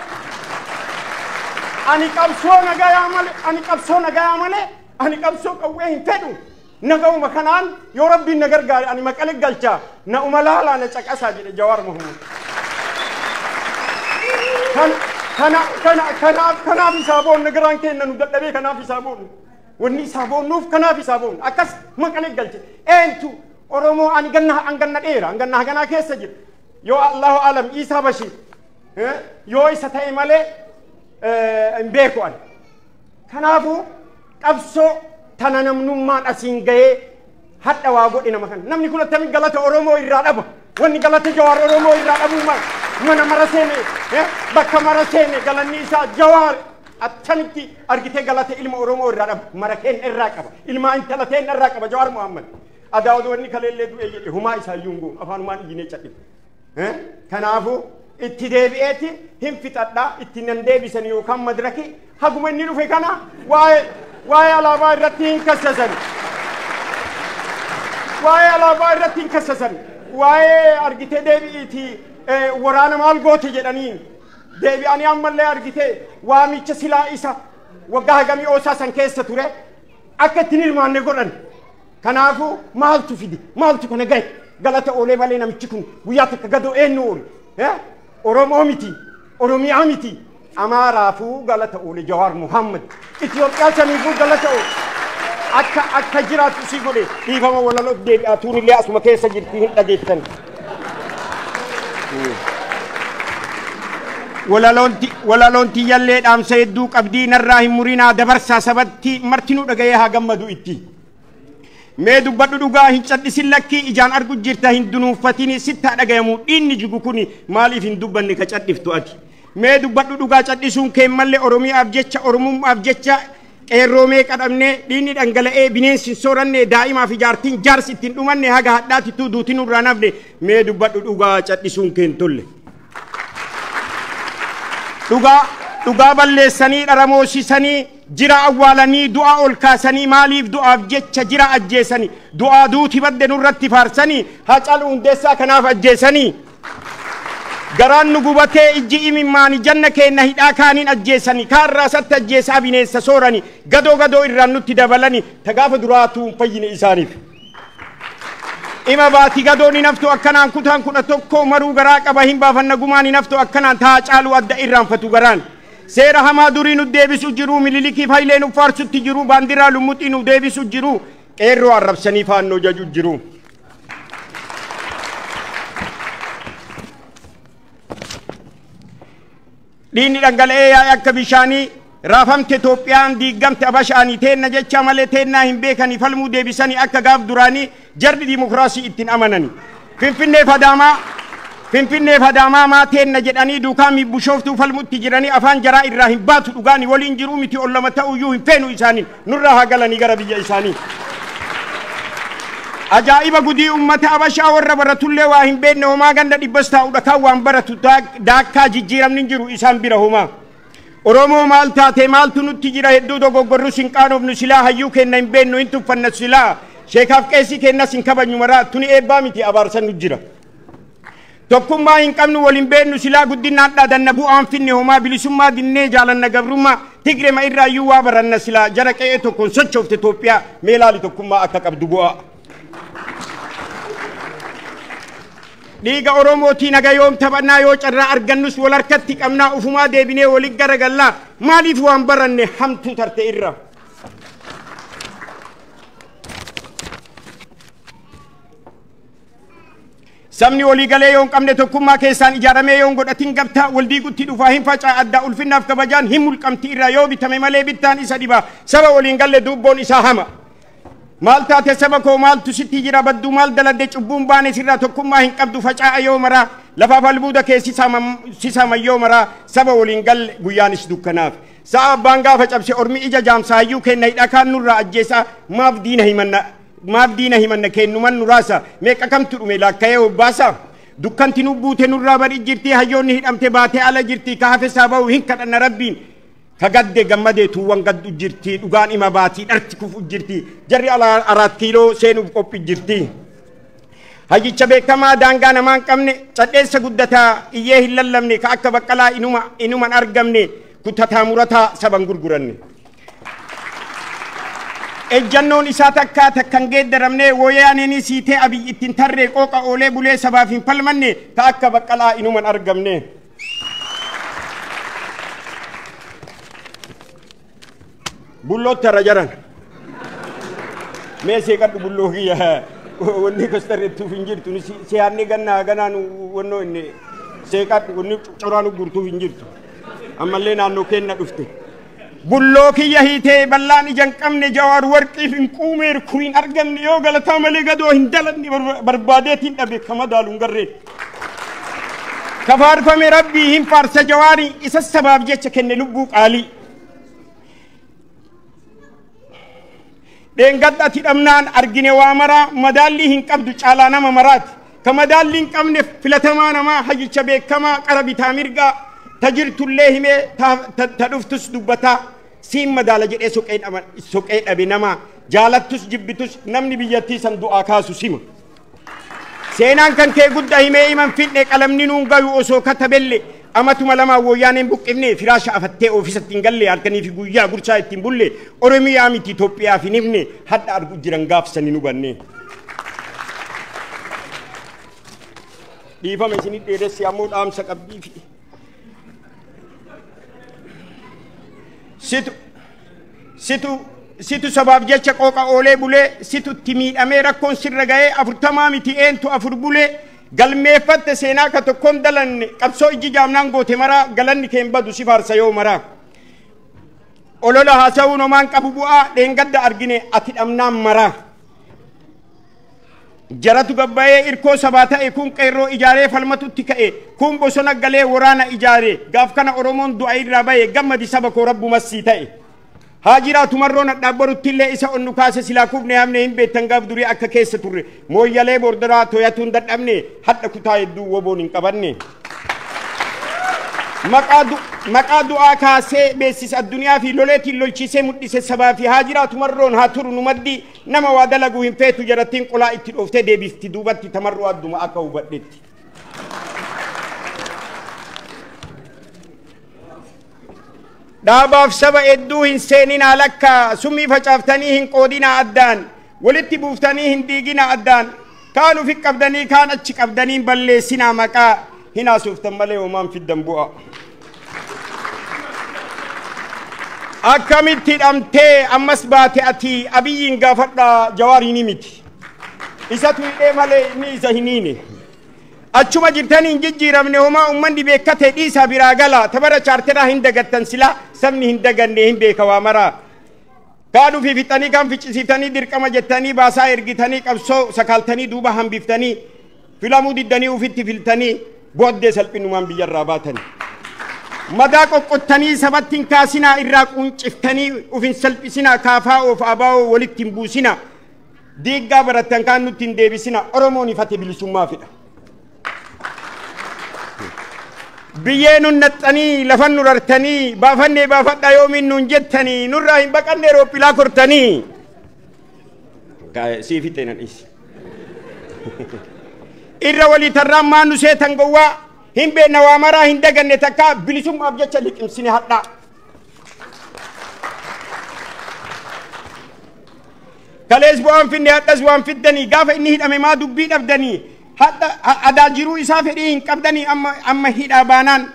ani qabsoo nagayaa malee, ani qabsoo nagayaa malee, ani qabsoo qawwee hin fedhu. Naga'uma kanaan yoo Rabbiin na gargaare ani Maqale galchaa, na uma laalaa, na caqasaa jedhe Jawaar Muhammad. Kana kana kanaaf kanaaf isaa boonna, garaan keenya nu dadhabee kanaaf isaa boonna. Wanni isaa boonnuuf kanaaf isaa boonna. Akkas Maqale galche. Eentu Oromoo ani ganna an ganna dheera an ganna haganaa keessa jira. Yoo Allahu alam Isaa Bashir yoo isa ta'e malee hin beeku ani. Kanaafuu qabsoo tana namnummaan asiin gahee hadha waa godhe nama kana. Namni kun attamiin galata Oromoo irraa dhaba? Wanni galata Jawaar Oromoo irraa dhabuu maal? Mana mara seene, bakka mara seene, galanni isaa Jawaar attamitti argitee galata ilma Oromoo irraa dhaba? Mara keenya irraa qaba. Ilmaa intala teenya irraa qaba Jawaar Muhammad. Adaawwan wanni kaleellee du'ee jedhe humaa isaa iyyuu hin goonu, afaanumaan iyyinee cadhifne. Kanaafuu itti deebi'eeti hin fixadhaa, itti nan deebisan yookaan madraki haguma inni dhufe kana waa'ee alaabaa irratti hin kassasan. Waa'ee alaabaa irratti hin kassasan. Waa'ee argitee deebi'iiti waraana maal goote jedhaniin deebi'anii ammallee argitee waamicha silaa isa waggaa hagamii oosaa san keessa ture akka ittiin hirmaanne godhan. Kanaafuu maaltu fide? Maaltu kana gahe? Galata oolee malee namichi kun guyyaa takka gadoo eenyu oole? Oromoo miti, Oromiyaa miti, Amaaraafuu galata oole Jawaar Muhammad. Itoophiyaa saniifuu galata oole. Akka jiraatu si godhe. Dhiifama, walaloo deebi'aa tuunillee asuma keessa jirti, hin dhageettan. Walaloon tiyyallee dhaamsa hedduu qabdii, narraa hin murinaa, dabarsaa sabatti martinuu dhaga'ee haa gammadu itti. Mee dubbadhu dhugaa, hin cadhisin lakkii, ijaan argu jirta hin dunuunfatini, sittaa dhagayamu dhiinni jigu kuni, maaliif hin dubbanne ka cadhiftu ati? Mee dubbadhu dhugaa, cadhisuun kee mallee. Oromiyaaf jecha, Oromummaaf jecha qeerroo meeqa dhabnee, dhiinni dhangala'ee bineensi hin sooranne, daa'imaaf ijaartiin jaarsi ittiin dhumanne, haga hadhaatittuu duuti nurraa nafne. Mee dubbadhu dhugaa, cadhisuun kee hin tolle. Dhugaa dhugaa balleessanii dharamoosisanii, jira awwaalanii du'a ol kaasanii, maaliif du'aaf jecha jira ajjeesanii? Du'aa duuti badde nurratti faarsanii, Haacaaluu Hundeessaa kanaaf ajjeesanii. Garaan nu gubatee ijji imimmaani, janna keenna hidhaa kaaniin ajjeesanii, kaarraa satti ajjeesaa bineensa sooranii, gadoo gadoo irraan nutti dabalanii, tagaafa duraatuu hin fayyine isaaniif. Ima baati gadoon hin haftu akkanaan, kutaan 11 maruu garaa qaba, hin baafanna gumaan, hin haftu akkanaan taa caaluu adda irraanfatu garaan. Seera hamaa durii nu deebisu jiru, Mililikiif Hayilee nu faarsutti jiru, baandiraa lummuxii nu deebisu jiru, qeerroo arrabsanii faannoo jaju jiru. Dhiinni dhangala'ee yaa'e akka bishaanii, raafamte Itoophiyaan, diigamte Abashaanii, teenna jecha malee teennaa hin beekanii, falmuu deebisanii akka gaaf duraanii jarri dimokiraasii ittiin amanani. Finfinnee fadaamaa maa teenna jedhanii duukaa Bushooftuu falmutti jiranii, afaan jaraa irraa hin baatu dhugaanii, waliin jiruu miti ollama ta'uyyuu hin feenu isaanii, nurraa haa galanii gara biyya isaanii. Ajaa'iba gudii ummata Abashaa warra baratullee waa hin beekne homaa, ganda dhibbas taa'udha kan waan baratu daakkaa, jijjiiramni hin jiru isaan bira homaa. Oromoo maal taate? Maaltu nutti jira? Hedduu dogoggorrus hin qaanofnu silaa, hayyuu kenna hin beeknu, hin tuffanna silaa, sheekaaf qeessii kennas hin kabajnu maraa, tuni eebbaa miti abaarsan nu jira. Tokkummaa hin qabnu waliin beeknu silaa guddinaan dhaadanna bu'aan finne homaa bilisummaa dinnee jaalanna gabrummaa Tigrema irraa iyyuu waa baranna silaa jara qe'ee tokkoon sochoofte Itoophiyaa mee laali tokkummaa akka qabdu bu'aa. Dhiiga Oromootiin haga yoom taphannaa yoo carraa argannus wal harkatti qabnaa ufumaa deebinee waliin garagallaa maaliif waan baranne hamtuu tarte irra. Sabni walii galee yoo hin qabne tokkummaa keessaan ijaaramee yoo hin godhatin gabtaa wal diigutti dhufaa hin facaa addaa ulfinnaaf kabajaan hin mulqamti irraa yoo bitame malee bittaan isa dhiba saba waliin galle dubboon isaa hama. Maal taate saba koo maaltu sitti jira badduu maal daladde cubbuun baane sirraa tokkummaa hin qabdu facaa'a yoo maraa lafaaf albuuda kee sisaaman yoo maraa saba waliin galle guyyaanis dukkanaaf. Sa'a abbaan gaafa cabse ormi ija jaamsa hayyuu kenna hidha kaan nurraa ajjeesaa maaf diina himanna maaf diina himanna kennuman nuraasa meeqa kamtu dhume laakka'ee hobbaasa. Dukkanti nu buute nurraa bari jirti hayyoonni hidhamte baatee ala jirti ka hafe isaa ba'u hin kadhanna rabbiin. Ka gadde gammadee tuuwwan gaddu jirti dhugaan ima baatii dharti kufu jirti jarri 4 kiiloo seenuuf qophii jirti. Hayyicha beekamaa daangaa namaa hin qabne cadheessa guddataa iyyee hin lallabne ka akka baqqalaa inuman argamne kutataa murataa saban gurguranne. Ejjannoon isaa takkaa takkan geeddaramne wayyaaneen siitee Abiy ittiin tarree qooqa oolee bulee sabaaf hin falmanne ka akka baqqalaa inuman argamne. Bulloo tarra jaran. Mee seeqadhu bulloo kiyya wanni kostarreettuuf hin jirtu siyaanni gannaa ganaan wannoo inni seeqadhu wanni coraan gurtuuf hin jirtu. Ammallee naannoo keenna dhufte. Bulloo kiyya hiitee bal'aan ija hin qabne Jawaar warqiif hin quumeer kuriin argamne yoo galataa malee gadoo hin dalanne barbaadeetiin dhabe ka madaalu hin garree. Kafaarfame rabbii hin faarsa Jawaarii isa sabaaf jecha kenne lubbuu qaalii. Dheengadda ati dhabnaan argine waa maraa madaallii hin qabdu caalaa nama maraati. Ka madaallii hin qabne filatamaa namaa hayyicha beekamaa qara bitaa mirgaa ta jirtullee himee ta dhuftus dubbataa siin madaala jedhee soqee dhabe namaa jaalattus jibbitus namni biyyattii san du'aa kaasu sima. Seenaan kan kee guddaa himee himan fidhe qalamni nuun gayu osoo katabelle amatuma lamaa wayyaaneen buqqifne firaasha afattee oofisatti hin galle halkanii fi guyyaa gursaa ittiin bulle Oromiyaa miti Itoophiyaaf hin himne hadha argu jiran gaafsanii nu banne. Dhiifama isinii dheeressi ammoo dhaamsa qabdii fi. Situ sabaaf jecha qooqa oolee bulee situ itti miidhamee rakkoon sirra ga'ee 40 miti eentu 4 bulee galmeeffatte seenaa ka tokkoon dalanne qabsoo ijji jaamnaan goote maraa galanni keen badu si faarsa yoo maraa. Olola haasa'uun homaan qabu bu'aa dheengadda argine ati dhabnaan maraa. Jaratu gabbayee irkoo sabaa ta'e kun qeerroo ijaaree falmatutti ka'e kun bosona galee waraana ijaare gaaf kana Oromoon du'a irraa bahe gammadi saba koo rabbumassii ta'e. Haa jiraatu marroon adhaabbarutti illee isa onnu kaase silaa kufne hamne hin beektan gaaf durii akka keessa turre mooyyalee bordoraa to'atuun dadhabne hadha kutaa hedduu woboon hin qabanne. Maqaa du'aa kaasee beeksisa addunyaa fi loleetiin lolchiisee mul'ise sabaa fi haa jiraatu marroon haa turu nu maddi nama waa dalaguu hin feetu jarattiin qolaa itti dhooftee deebifti duubatti tamarroo adduma akka hubadhetti. Dhaabaaf saba hedduu hin seeninaa lakka summii facaaftanii hin qoodinaa addaan walitti buuftanii hin diiginaa addaan kaan ufi qabdanii kaan achi qabdanii balleessinaa maqaa hin haasoftan malee homaan fiddan bu'a. Akkamitti hidhamtee ammas baate ati Abiyyiin gaafadhaa Jawaariin miti. Isatu hidhee malee inni isa hin hiine. Achuma jirtanii hin jijjiiramne homaa uummanni beekkate dhiisaa biraa gala tabara chaarteraa hin dagattan silaa sabni hin daganne hin beeka waa maraa. Kaan ufii fixanii kaan ficcisiiftanii dirqama jettanii baasaa ergitanii qabsoo sakaaltanii duuba hambiftanii filamuu diddanii ufitti filtanii booddee salphinumaan biyyarraa baatanii. Madaa qoqqottanii sabatti hin kaasinaa irraa qunciftanii ufin salphisinaa kaafaa of abaa'oo walitti hin buusinaa. Diiggaa barattan kaan nutti hin deebisinaa Oromoon ifate bilisummaa fedha. Biyyee nun naxxanii lafan nu rartanii baafannee baafadhaa yoomiin nuun jettanii nurraa hin baqannee roophilaa kortanii. Sii fixee na dhiisi. Irra walii tarraan maan nu seetan gowwaa hin beekna waa maraa hin daganne takka bilisummaaf jecha liqimsine hadhaa. Kalees bu'aan finne hadhas waan fiddanii gaafa inni hidhame maa dubbii dhabdanii hadha adaa jiruu isaa fedhii hin qabdanii amma hidhaa baanaan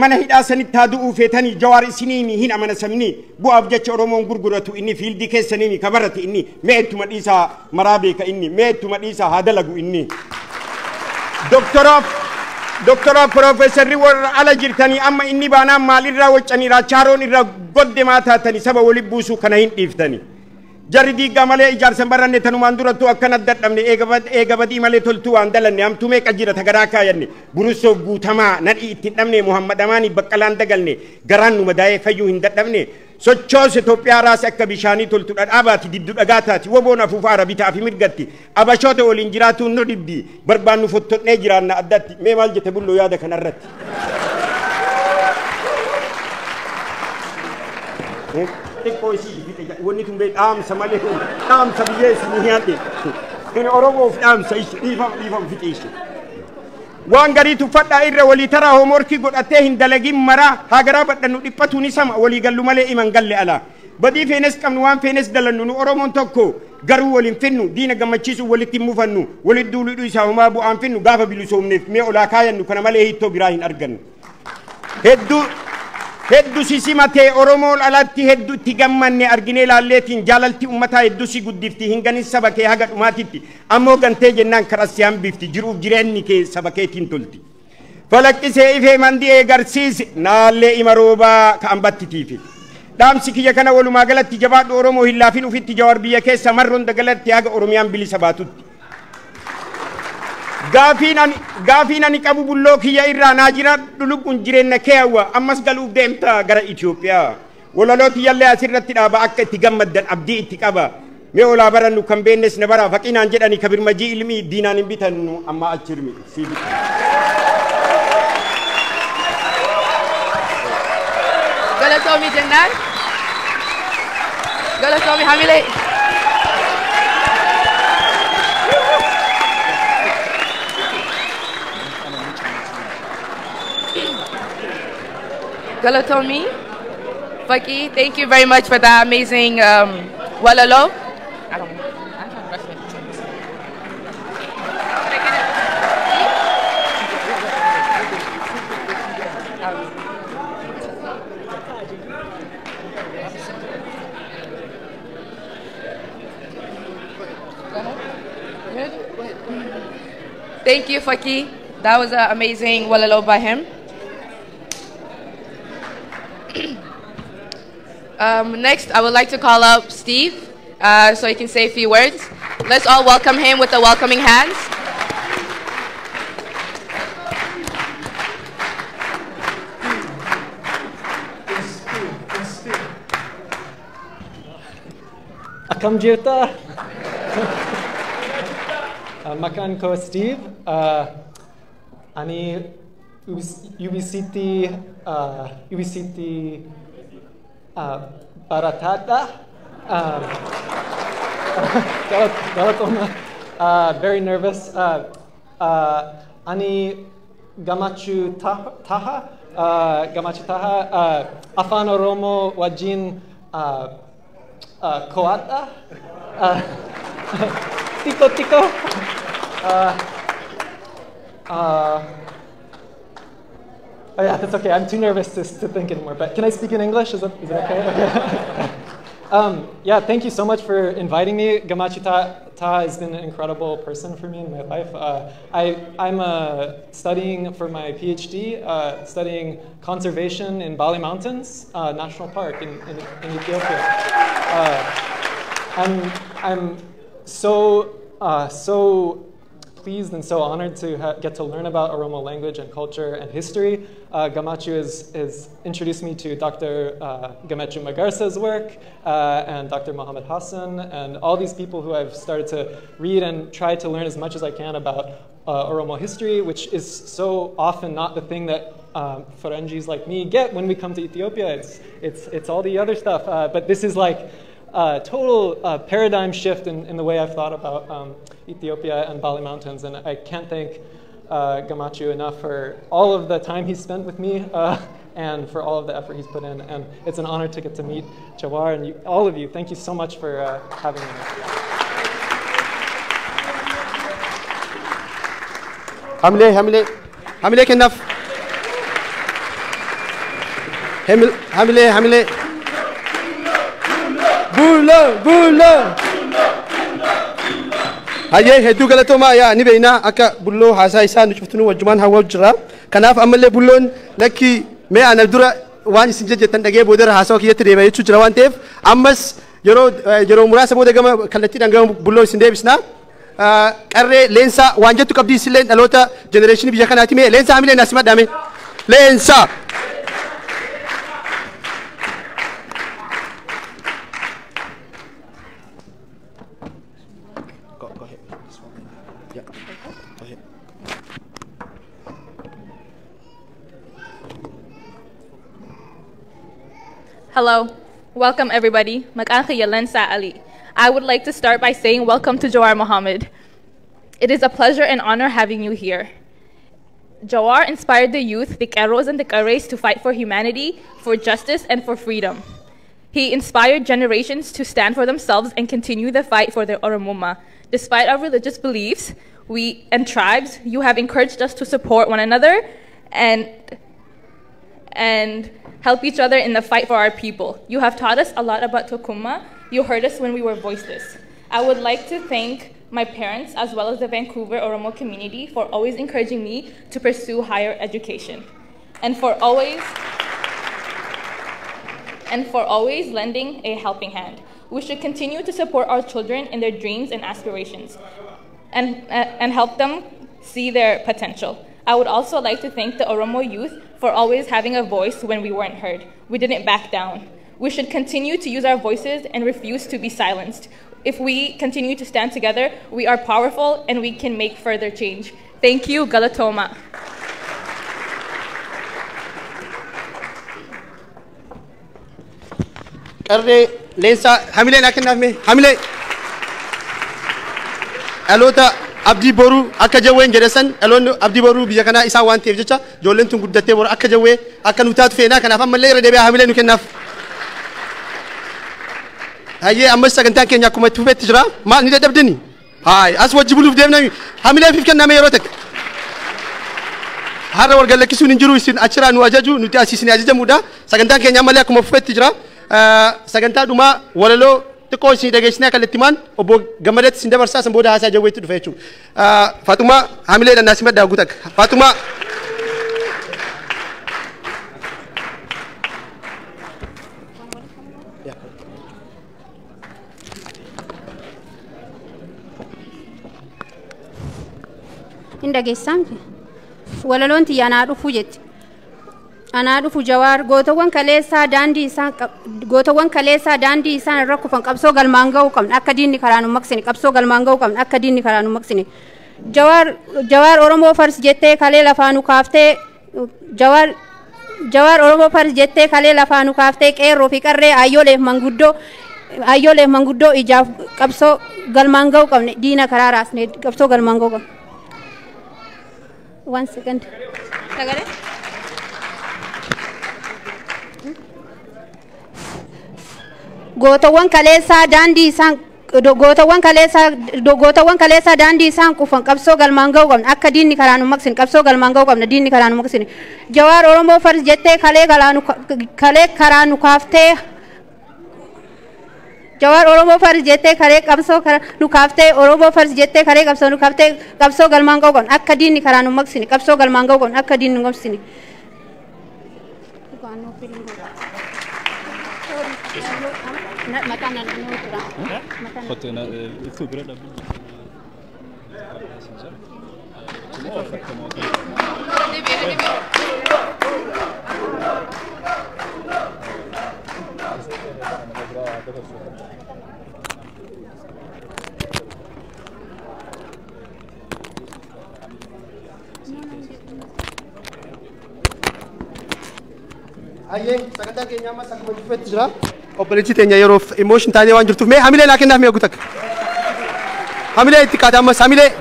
mana hidhaa sanitti haa du'uu feetanii Jawaar isiniimi hin amana sabni bu'aaf jecha Oromoon gurguratu inni fiildii keessaniimi kabarate inni mee ittuma dhiisaa maraa beeka inni mee ittuma dhiisaa haa dalagu inni. Doktoraaf Piroofeesarri warra ala jirtanii amma inni baanaan maalirraa waccanii raachaaroon irraa godde maa taatanii saba waliin buusuu kana hin dhiiftanii. Jarri diigaa malee ijaarsa baranne tanumaan durattuu akkana dadhabne eega badii malee toltuu waan dalanne hamtuu meeqa jira tagaraa kaayanne burussoof guutamaa nadhii ittiin dhabne Muhammad Amaanii Baqqalaan dagalne garaan nu madaa'ee fayyuu hin dadhabne sochoos Itoophiyaa raas akka bishaanii toltu dhadhaabaati dibdu dhagaa taati woboon afuufa arabitaa fi mirgatti abashoota waliin jiraatuun nu dhibdi barbaannu fottonnee jiraanna addatti mee maal jette bulloo yaada kanarratti. Xiqqoo isii fixe wanni tun bee dhaamsa malee dhaamsa biyyee isinii nyaadhe kun Oromoof dhaamsa ishee dhiifama fixe ishee. Waan garii tuffadhaa irra walii taraa hoomorkii godhatee hin dalagin maraa haa garaa badhannu dhiphatu ni sama walii gallu malee iman galle alaa. Badii feenes qabnu waan feenes dalannu nu Oromoon tokko garuu waliin finnu diina gammachiisu walitti hin mufannu walitti duuluu isaa homaa bu'aan finnu gaafa bilisoomneef mee olaa kaayannu kana malee hiittoo biraa hin argannu. Hedduu si simatee Oromoon alatti hedduu itti gammanne arginee laalleetiin jaalalti uummataa hedduu si guddifti hin ganin saba kee haga dhumaatitti ammoo gantee jennaan karaa si hambifti jiruuf jireenyi kee saba keetiin tolti. Falaqqisee ifee mandii eegarsiise naallee ima roobaa ka'an battitiifi. Dhaamsi kiyya kana walumaa galatti jabaadhu Oromoo hin laafin ufitti Jawaar biyya keessa marroon dagalatti haga Oromiyaan bilisa baatutti. Gaafiin ani qabu bulloo kiyya irraa naa jira lubbuun jireenya kee hawwa ammas galuuf deemta gara Itoophiyaa. Walaloo tiyyallee asirratti dhaaba akka itti gammaddan abdii itti qaba. Mee olaa barannu kan beennes na bara faqinaan jedhani kabirmajii ilmii diinaan hin bitannu amma achirmi. Galatoomi jennaan. Galatoomi hamilee. Galatomi, Faki, thank you very much for that amazing walalo. I don't know. I'm trying to rush it. Thank you, Faki. That was an amazing walalo by him. Next, I would like to call up Steve so he can say a few words. Let's all welcome him with the welcoming hands. Akkam jirta. Maqaan koo Steve. Ani UBCT Baratata. Galatoma. Very nervous. Ani Gamachu Taha. Gamachu Taha. Afaan Oromo wajjin Koata. Tiko tiko. Oh yeah, that's okay. I'm too nervous to think anymore. But can I speak in English? Is it okay? Okay. Yeah, thank you so much for inviting me. Gamachu Ta has been an incredible person for me in my life. I'm studying for my PhD, studying conservation in Bali Mountains National Park in Ethiopia. I'm so pleased and so honored to get to learn about Oromo language and culture and history. Gamachu has introduced me to Dr. Gemechu Megersa's work and Dr. Mohammed Hassan and all these people who I've started to read and try to learn as much as I can about Oromo history, which is so often not the thing that Ferenjis like me get when we come to Ethiopia. It's all the other stuff. But this is like a total paradigm shift in the way I've thought about Ethiopia and Bali Mountains. And I can't thank Gamachu enough for all of the time he's spent with me and for all of the effort he's put in. And it's an honor to get to meet Jawar and you, all of you. Thank you so much for having me. Hamile, Hamile, Hamile kenaf. Hamile, Hamile. Bulo, bulo. Hayyee hedduu galatoomaa yaa ni beeknaa akka bulloo haasaa isaa nu cuftunuu wajjumaan hawwaa jira. Kanaaf ammallee bulloon lakki mee ana dura waan isin jettan dhagee boodara haasawa kiyyatti deebi'a jechuu jira waan ta'eef ammas yeroo muraasa booda gama kallattiidhaan gama bulloo isin deebisna. Qarree leensaa waan jettu qabdii isillee dhaloota jenereeshinii biyya kanaati mee leensaa hamilee naas madhame leensaa. Hello, welcome everybody. Maqaan kiyya Lensa Ali. I would like to start by saying welcome to Jawar Mohammed. It is a pleasure and honor having you here. Jawar inspired the youth, the Qeerroos and the Qarrees, to fight for humanity, for justice, and for freedom. He inspired generations to stand for themselves and continue the fight for their Oromummaa. Despite our religious beliefs and tribes, you have encouraged us to support one another and help each other in the fight for our people. You have taught us a lot about Tokkummaa. You heard us when we were voiceless. I would like to thank my parents as well as the Vancouver Oromo community for always encouraging me to pursue higher education and for always lending a helping hand. We should continue to support our children in their dreams and aspirations and help them see their potential. I would also like to thank the Oromo youth for always having a voice when we weren't heard. We didn't back down. We should continue to use our voices and refuse to be silenced. If we continue to stand together, we are powerful and we can make further change. Thank you, Galatoma. Qarree leensaa hamilee naa kennaaf mee hamilee dhaloota abdii boruu akka jawween jedhe san dhaloonni abdii boruu biyya kanaa isaan waan ta'eef jecha ijoolleen tun guddattee boru akka jawwee akka nu taatu feenaa kanaaf ammallee irra deebi'aa hamilee nu kennaaf. Hayyee ammas sagantaan keenya akkuma itti fufetti jira maal ni dadhabdini haay as wajji buluuf deemnami hamilee fiif kenname yeroo takka. Har'a wal gallakkisuun hin jiru isin achiraa nu ajaju nuti asii isin ajajamuudha sagantaan keenya ammallee akkuma fufetti jira. Sagantaa dhumaa walaloo xiqqoo isin dhageessinee kallattimaan obbo Gammadeetti isin dabarsaa san booda haasaa jawweetti dhufa jechuudha. Faaxumaa hamileedhaan naas maddaa guutak. Faaxumaa. Hin dhageessaan walaloon tiyya anaa dhufuu jetti. Anaa dhufu Jawaar gootawwan kaleessaa daandii isaan irra kufan qabsoo galmaan ga'uu qabna akka diinni karaa nu maqsine qabsoo galmaan ga'uu qabna akka diinni karaa nu maqsine. Jawaar Oromoo fars jettee kalee lafaa nu kaaftee Jawaar Oromoo fars jettee kalee lafaa nu kaaftee qeerroo fi qarree ayyooleef manguddoo ijaaf qabsoo galmaan ga'uu qabne diina karaa raasne qabsoo galmaan ga'uu qabne. 1 second. Sagalee? Gootawwan kaleessaa daandii isaan kufan qabsoo galmaan ga'uu qabna akka diinni karaa nu maqsine qabsoo galmaan ga'uu qabna diinni karaa nu maqsine. Jawaar Oromoo fars jettee kalee karaa nu kaaftee Jawaar Oromoo fars jettee kalee qabsoo karaa nu kaaftee Oromoo fars jettee kalee qabsoo nu kaaftee qabsoo galmaan ga'uu qabna akka diinni karaa nu maqsine qabsoo galmaan ga'uu qabna akka diinni nu maqsine. Hayyee sagantaan keenya ammas akkuma dhufetti jira. Obboleettii teenya yeroof emotion taanee waan jirtuuf mee hamilee naa kennaaf mee guutak. Hamilee itti kaata ammas hamilee.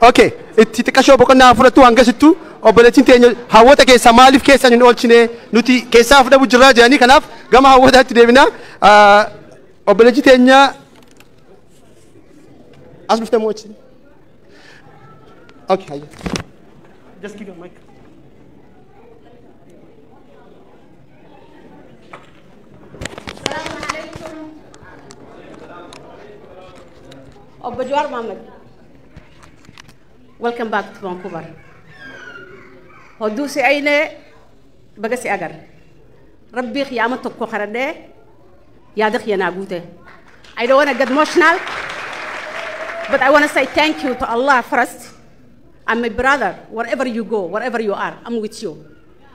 Okay, itti xiqqashoo boqonnaa fudhattu hangasittu obboleettiin teenya hawwata keessaa maaliif keessan hin oolchine nuti keessaa fudhabu jirraa jedhanii kanaaf gama hawwataatti deebina. Obboleettii teenya as dhufte moo achi? Okay, hayya. Just give your mic. Obbo Jawar Mohammed, welcome back to Vancouver. Hodduu si aynee baga si agar. Rabbii qiyaama tokko kadhadhee yaada kiyya naa guute. I don't want to get emotional, but I want to say thank you to Allah first and my brother, wherever you go, wherever you are, I'm with you.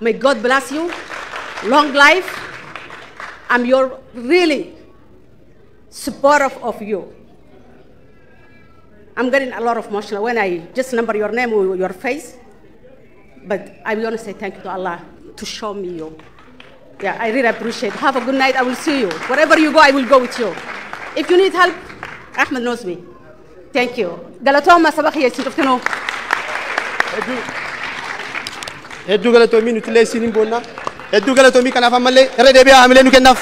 May God bless you. Long life. I'm your really supportive of you. I'm getting a lot of emotional when I just number your name or your face, but I want to say thank you to Allah to show me you. Yeah, I really appreciate it. Have a good night. I will see you. Wherever you go, I will go with you. If you need help, Ahmed knows me. Thank you. Galatoma sabakhiya sintoftino. Hedduu galatoomii nuti illee isiniin boonna. Hedduu galatoomii kanaaf ammallee irra deebi'aa hamilee nu kennaaf.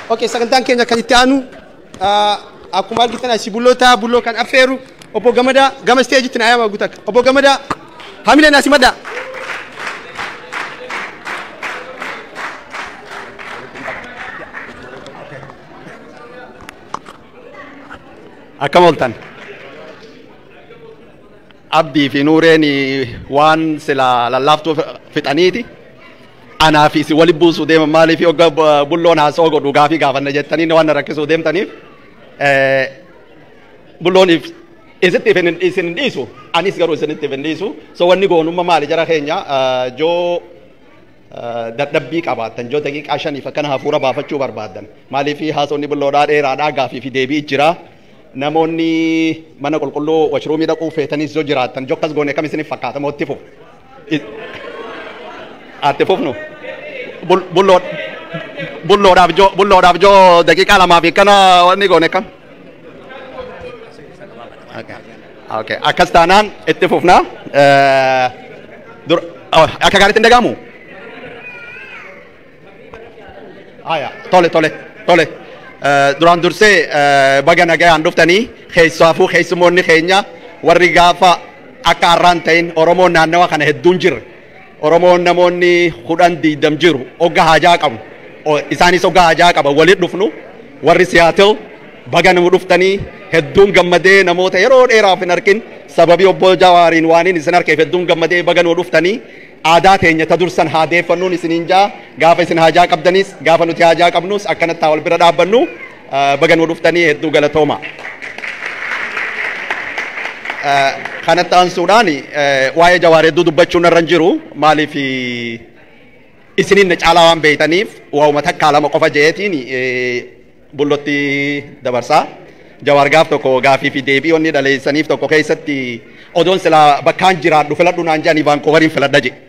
Okay, sagantaan keenya kan itti aanu akkuma argitan asii bulloota bulloo kan affeeru obbo Gamadaa gama isteejitti na ayaama guutak. Obbo Gamadaa hamileen asii madda. Akkam ooltan. Abdii fi Nuureen waan sila lallaaftuu fixaniiti. Anaa fi isin wali buusuu deeman maaliif hogga bulloon haasa'oo godhu gaafii gaafanna jettanii waan na rakkisuu deemtaniif bulloon isitti isin hin dhiisu anis garuu isinitti hin dhiisu so wanni goonummaa maali jara keenya joo dadhabbii qabaattan joo daqiiqaa 5 akkana hafuura baafachuu barbaaddan maaliif haasawni bulloodhaa dheeraadhaa gaafii fi deebii jira. Namoonni mana qulqulluu washruumii dhaquu feetanis yoo jiraattan joo akkas goone kam isiniif fakkaata moo itti fufu? Atti fufnu? Bulloodhaaf joo daqiiqaa 2 fi kana wanni goone kam? Okay. Akkas taanaan itti fufna. Akka gaariitti hin dhaga'amu? Aya, tole tole tole. Duraan dursee baga nagayaan dhuftanii keessaafuu keessumoonni keenya warri gaafa akka har'aan ta'in Oromoon naannawa kana hedduun jirre. Oromoon namoonni 10 20 jiru hogga haajaa qabu. Isaanis hogga haajaa qaba walitti dhufnu warri Seattle baga nu dhuftanii hedduun gammadee namoota yeroo dheeraaf hin argin sababii obbo Jawaariin waaniin isin arkeef hedduun gammadee baga nu dhuftanii aadaa teenya ta dursan haa deeffannuun isiniin jaa gaafa isin haajaa qabdanis gaafa nuti haajaa qabnus akkanatti haa wal bira dhaabbannu baga nu dhuftanii hedduu galatooma. Kanatti aansuudhaan waa'ee Jawaar hedduu dubbachuun irra hin jiru maaliif isiniin na caalaa waan beeytaniif waa'uma takkaa lama qofa jeetiin bullotti dabarsaa. Jawaar gaaf tokko gaafii fi deebii onni dhaleessaniif tokko keessatti odoon silaa bakkaan jiraadhu filadhu naan jedhanii Vaankooveriin filadha jedhe.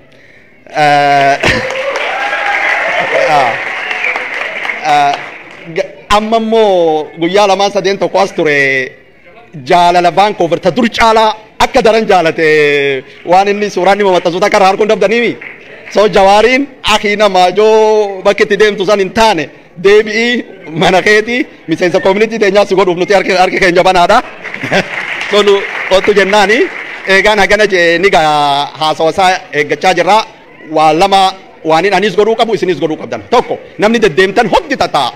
Amma immoo guyyaa 2 3 tokko as ture jaalala Vancouver ta dur caalaa akka daran jaalate waan inni suuraan nima maxxansu takka irraa harkuun dabdaniimi. So Jawaariin akii nama joo bakki itti deemtu san hin taane deebi'ii mana keetii miseensa community teenyaa si godhuuf nuti harki keenya banaadha. So nu ottu jennaani eegaan hagana jee ni gaa haasawa isaa eeggachaa jirra waa lama waanin anis godhuu qabu isinis godhuu qabdan. Tokko namni deddeemtan hundi tataa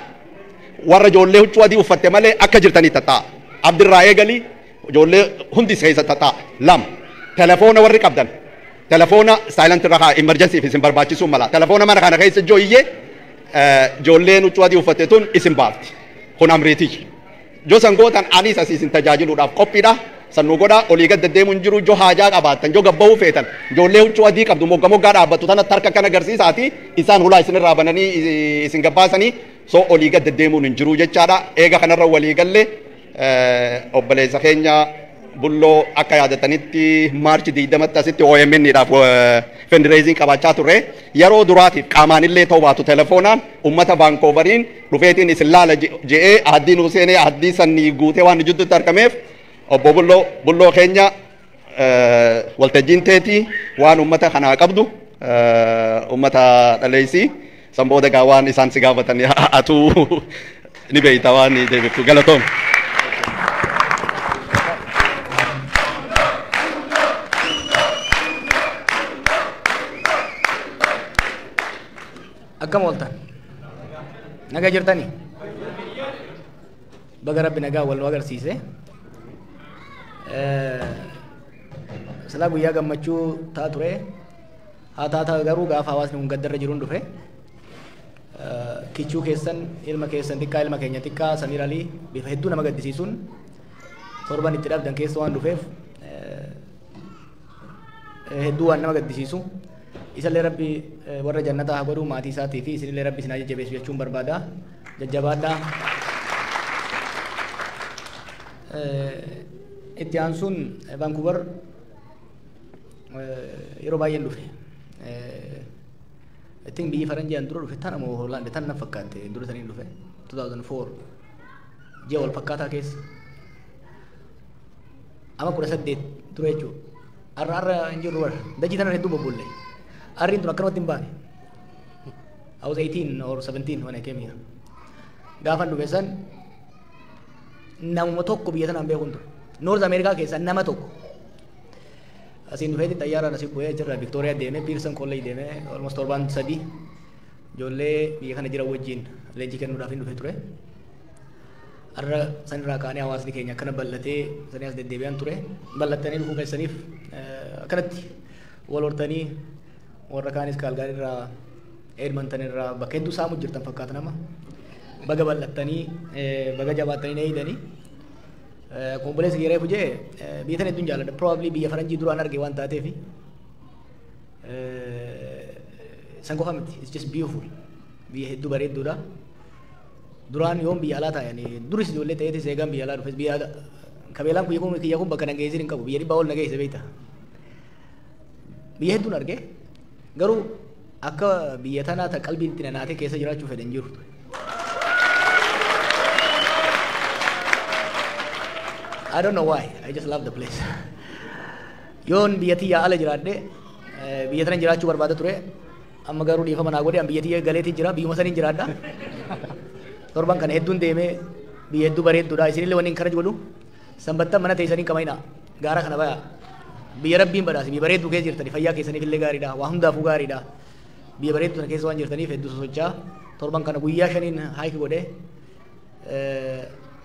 warra ijoollee huccuu adii uffatte malee akka jirtanii tataa. Abdirraa eegalii ijoollee hundi keessa tataa. Lama telefoona warri qabdan telefoona silent irra haa emergency isin barbaachisuu mala telefoona mana kana keessa ijoo iyyee ijoolleen huccuu adii uffatte tun isin baafti. Kun amriitii. Joo san gootan anis asii isin tajaajiluudhaaf qophiidha. Sannu godha olii gad deddeemuun jiru joo haajaa qabaattan joo gabbahuu feetan ijoollee huccuu adii qabdu mogga moggaa dhaabbattu tanatti harka kan agarsiisaati isaan hulaa isinirraa bananii isin gabbaasanii so olii gad deddeemuun hin jiru jechaadha. Eega kanarra walii galle obboleessa keenya bulloo akka yaadatanitti Maarchi 20tti asitti OMN dhaaf Fundraising qabaachaa turre yeroo duraatiif qaamaan illee ta'uu baatu telefoonaan uummata Vaankooveriin dhufeetiin isin laala je'ee addii nuu seenee addii sanii guutee waan jidduutti argameef obbo Bulloo Bulloo keenya waltajjiin teetii waan uummata kanaa qabdu uummata dhaleessii san booda gaa waan isaan si gaafatan atuu ni beeyta waan deebiftu galatoom. Akkam ooltan? Nagaa jirtanii? Baga Rabbi nagaa wal nu agarsiise. Silaa guyyaa gammachuu ta'a ture. Haa taata garuu gaafa hawaasni kun gaddarra jiruun dhufe. Kichuu keessan, ilma keessan xiqqaa, ilma keenya xiqqaa Samiir Alii bifa hedduu nama gaddisiisuun torban itti dhabdan keessa waan dhufeef hedduu waan nama gaddisiisu. Isallee Rabbi warra jannataa haa godhu, maatii isaatii fi isinillee Rabbi isin haa jajjabeessu jechuun barbaada. Jajjabaadhaa. Itti aansuun Vaankuuver yeroo baay'een dhufe. Ittiin biyyi faranjii dura dhufe tana moo Hoolaand tan na fakkaatte dura saniin dhufe 2004 ji'a wal fakkaataa keessa. Amma 18 dura jechuudha. Har'a har'a hin jirru bara. Dachii tana hedduu bobbolle. Arriin tun akkanumatti hin baane. I was 18 or 17 when I came here. Gaafan dhufe san namuma tokko biyya tanaan beekun ture. North America keessa nama tokko. Asiin dhufeetiin xayyaaraan asii bu'ee achirraa Victoria deemee, Pearson College deemee, almost torbaan 3 ijoollee biyya kana jiran wajjin leenjii kennuudhaaf hin dhufe ture. Har'a sanirraa kaanee hawaasni keenya akkana bal'atee sanii as deddeebi'an ture. Bal'attanii dhufuu keessaniif, akkanatti wal hortanii, warra kaanis Kaalgaarii irraa, Edmonton irraa, bakka hedduu saamu jirtan fakkaata nama. Baga bal'attanii, baga jabaattanii eeydanii. Obboleessi kiyya reefu jee, biyya tana hedduun jaalladha. Probably biyya faranjii duraan arge waan taateefi. San qofa miti. It's just beautiful. Biyya hedduu bareedduudha. Duraan yoom biyya alaa taa'anii duris ijoollee ta'eetis eegan biyya alaa dhufes biyya kabeelaan kiyya kun, kiyya kun bakka nageessin hin qabu, biyya 100 ol nageesse beekta. Biyya hedduun arge, garuu akka biyya tanaa ta qalbiin itti nanaatee keessa jiraachuu fedhan jiru. I don't know why. I just love the place. Yoon biyya tiyyaa ala jiraadhe biyya tana jiraachuu barbaada ture. Amma garuu dhiifama naa godhe, an biyya tiyya galeetiin jira, biyyuma saniin jiraadha. Torban kana hedduun deemee biyya hedduu bareedduudha. Isinillee wanni encourage godhu, sanbattan mana teessanii qabayna. Gaara kana baya. Biyya Rabbiin badhaase, biyya bareedduu keessa jirtani, fayyaa keessaniif illee gaariidha. Waa hundaafuu gaariidha. Biyya bareedduu sana keessa waan jirtaniif hedduu sosochaa. Torban kana guyyaa 5n hike godhee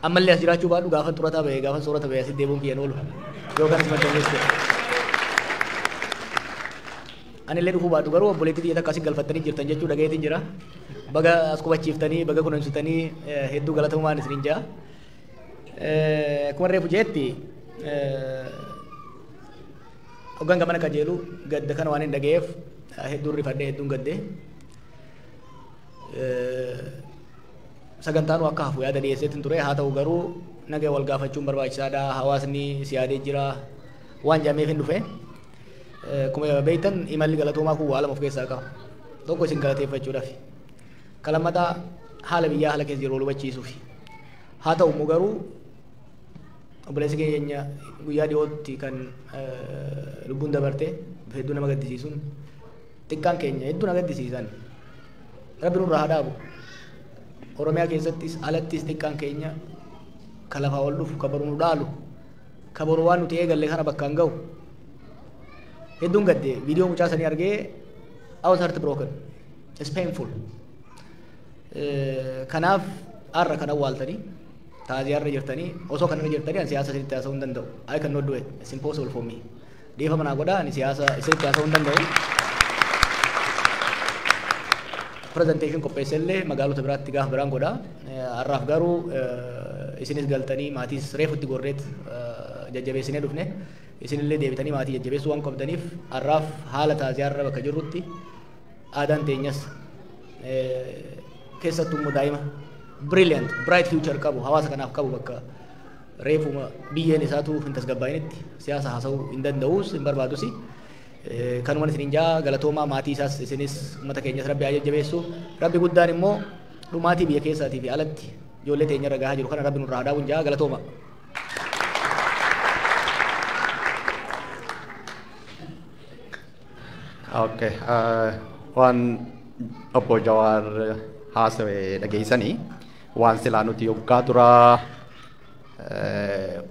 ammallee as jiraachuu baadhu, gaafan xurataa bahe, gaafan soorata bahe asitti deebi'uun kiyyan oolu. Yookaan as maddameesse. Anillee dhufuu baadhu garuu obboleettii biyya takka asin galfattanii jirtan jechuu dhagayeetiin jira. Baga as qubachiiftanii, baga kunuunsitanii, hedduu galatamumaan isiniin jaa. Akkuma reefu jeetti, hoggaan gamana qajeelu gadda kana waan hin dhagayeef hedduun rifadhee, hedduun gaddee. Sagantaan akka hafu yaada dhiyeesseetiin ture. Haa ta'u garuu nagaa wal gaafachuun barbaachisaadha, hawaasni si yaadee jira waan jedhameef hin dhufe. Akkuma beektan imalli galatoomaa kun waa lama of keessaa qaba. Tokko isin galateeffachuudhaaf. Kan lammataa haala biyyaa, haala keessa jiru wal hubachiisuufi. Haa ta'u immoo garuu obboleessi keenya guyyaa dhiyootti kan lubbuun dabarte hedduu nama gaddisiisuun, xiqqaan keenya hedduu na gaddisiisan. Rabbi nurraa haa dhaabu. Oromiyaa keessattis alattis xiqqaan keenya ka lafaa ol dhufu, ka boru nu dhaalu, ka boru waan nuti eegalle kana bakkaan gahu. Hedduun gadde, viidiyoo mucaa sanii argee I was heartbroken. It's painful. Kanaaf har'a kan awwaaltanii taaziyaarra jirtanii, osoo kanarra jirtanii ani siyaasa isinitti haasa'uu hin danda'u. I cannot do it. It's impossible for me. Dhiifama naa godhaa, ani siyaasa isinitti haasa'uu hin danda'u. Presentation qopheessellee magaalota biraatti gaafa biraan godha. Har'aaf garuu isinis galtanii maatiis reefutti gorreet jajjabeessinee dhufne. Isinillee deebitanii maatii jajjabeessuu waan qabdaniif har'aaf haala taaziyaarra bakka jirrutti aadaan teenyas, keessattuu immoo daa'ima brilliant bright future qabu hawaasa kanaaf qabu bakka reefuma biyyeen isaatu hin tasgabbaa'initti siyaasa haasa'uu hin danda'us, hin barbaadus. Kanumaan isiniin jaa, galatoomaa. Maatii isaas, isinis, uummata keenyas Rabbi haa jajjabeessu. Rabbi guddaan immoo dhumaatii biyya keessaatii fi alatti ijoollee teenya irra gahaa jiru kana Rabbi nurraa haa dhaabuun jaa, galatooma. Okay. Waan obbo Jawaar haasawe dhageessanii, waan silaa nuti yoggaa duraa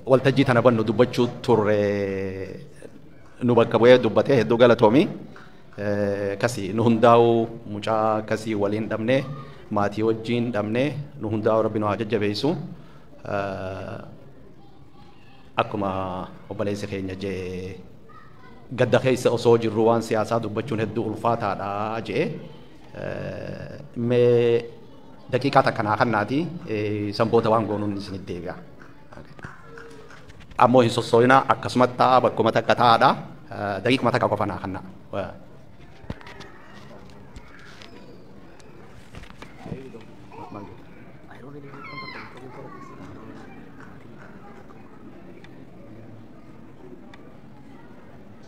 waltajjii tana bannu dubbachuu turre nu bakka bu'ee dubbatee, hedduu galatoomi. Kasi nu hundaa'u mucaa akkasii waliin dhabne, maatii wajjin dhabne, nu hundaa'u Rabbi nu haa jajjabeessu. Akkuma obboleessi keenya jee, gadda keessa osoo jirru waan siyaasaa dubbachuun hedduu ulfaataadha jee. Mee daqiiqaa takka naa kannaati, sanboota waan goonuun isinitti deebi'a. Ammoo hin sossooyina, akkasumatti ta'a, bakkuma takka taa'aadha. Daqiiquma takka qofa naa kannaa.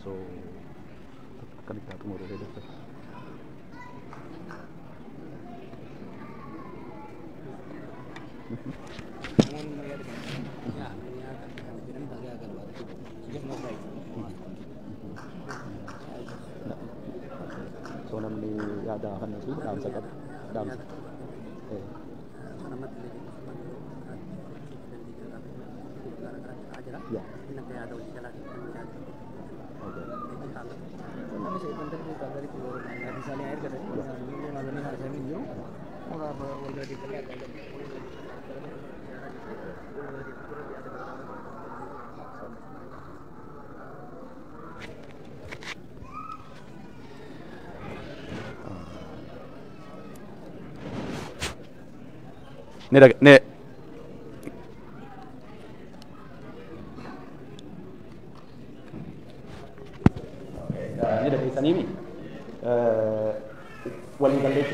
So akkamitti haa xumuru doctor? So namni yaada kannatu dhaamsa qaba. Dhaamsa. Yeah. Okay. Ni ni dhageessaniimi walii gallee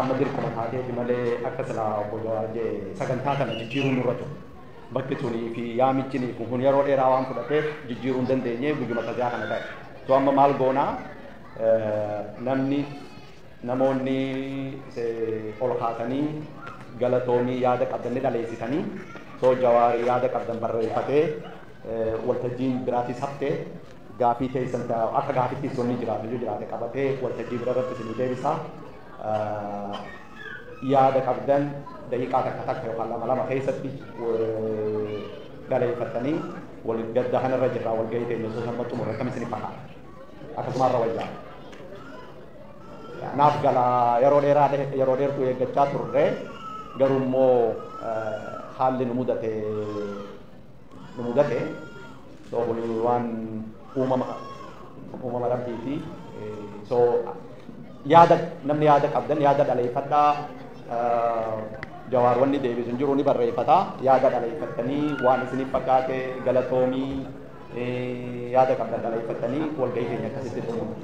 amma dirqama taateefi malee, akka silaa obbo Jawaar jee sagantaa kana jijjiiruun nurra ture. Bakki sunii fi yaamichinii kun yeroo dheeraa waan fudhateef jijjiiruu hin dandeenye, guyyuma tasaa kana ta'e. So amma maal goonaa? Namni, namoonni ol kaasanii galatoomii yaada qabdan ni dhaleessisanii, so Jawaar yaada qabdan barreeffatee, waltajjiin biraatis haftee gaafii teessan akka gaafitti sonni jiraatu yoo jiraate qabatee waltajjii bira irratti isinii deebisa. Yaada qabdan daqiiqaa takka takka yookaan lama lama keessatti dhaleeffattanii, wal gadda kanarra jirraa, walgahii teenya osoo sama xumurre akkam isin fakkaata? Akkasuma irra wayyaa. Naaf gala, yeroo dheeraa, yeroo dheertuu eeggachaa turre, garuu immoo haalli nu mudate. So kun waan uumama Rabbiiti. So yaada, namni yaada qabdan yaada dhaleeffadhaa. Jawaar wanni deebisu hin jiru, ni barreeffata. Yaada dhaleeffattanii, waan isiniif fakkaate, galatoomii, yaada qabdan dhaleeffattanii walgahii keenya akkasitti xumuru.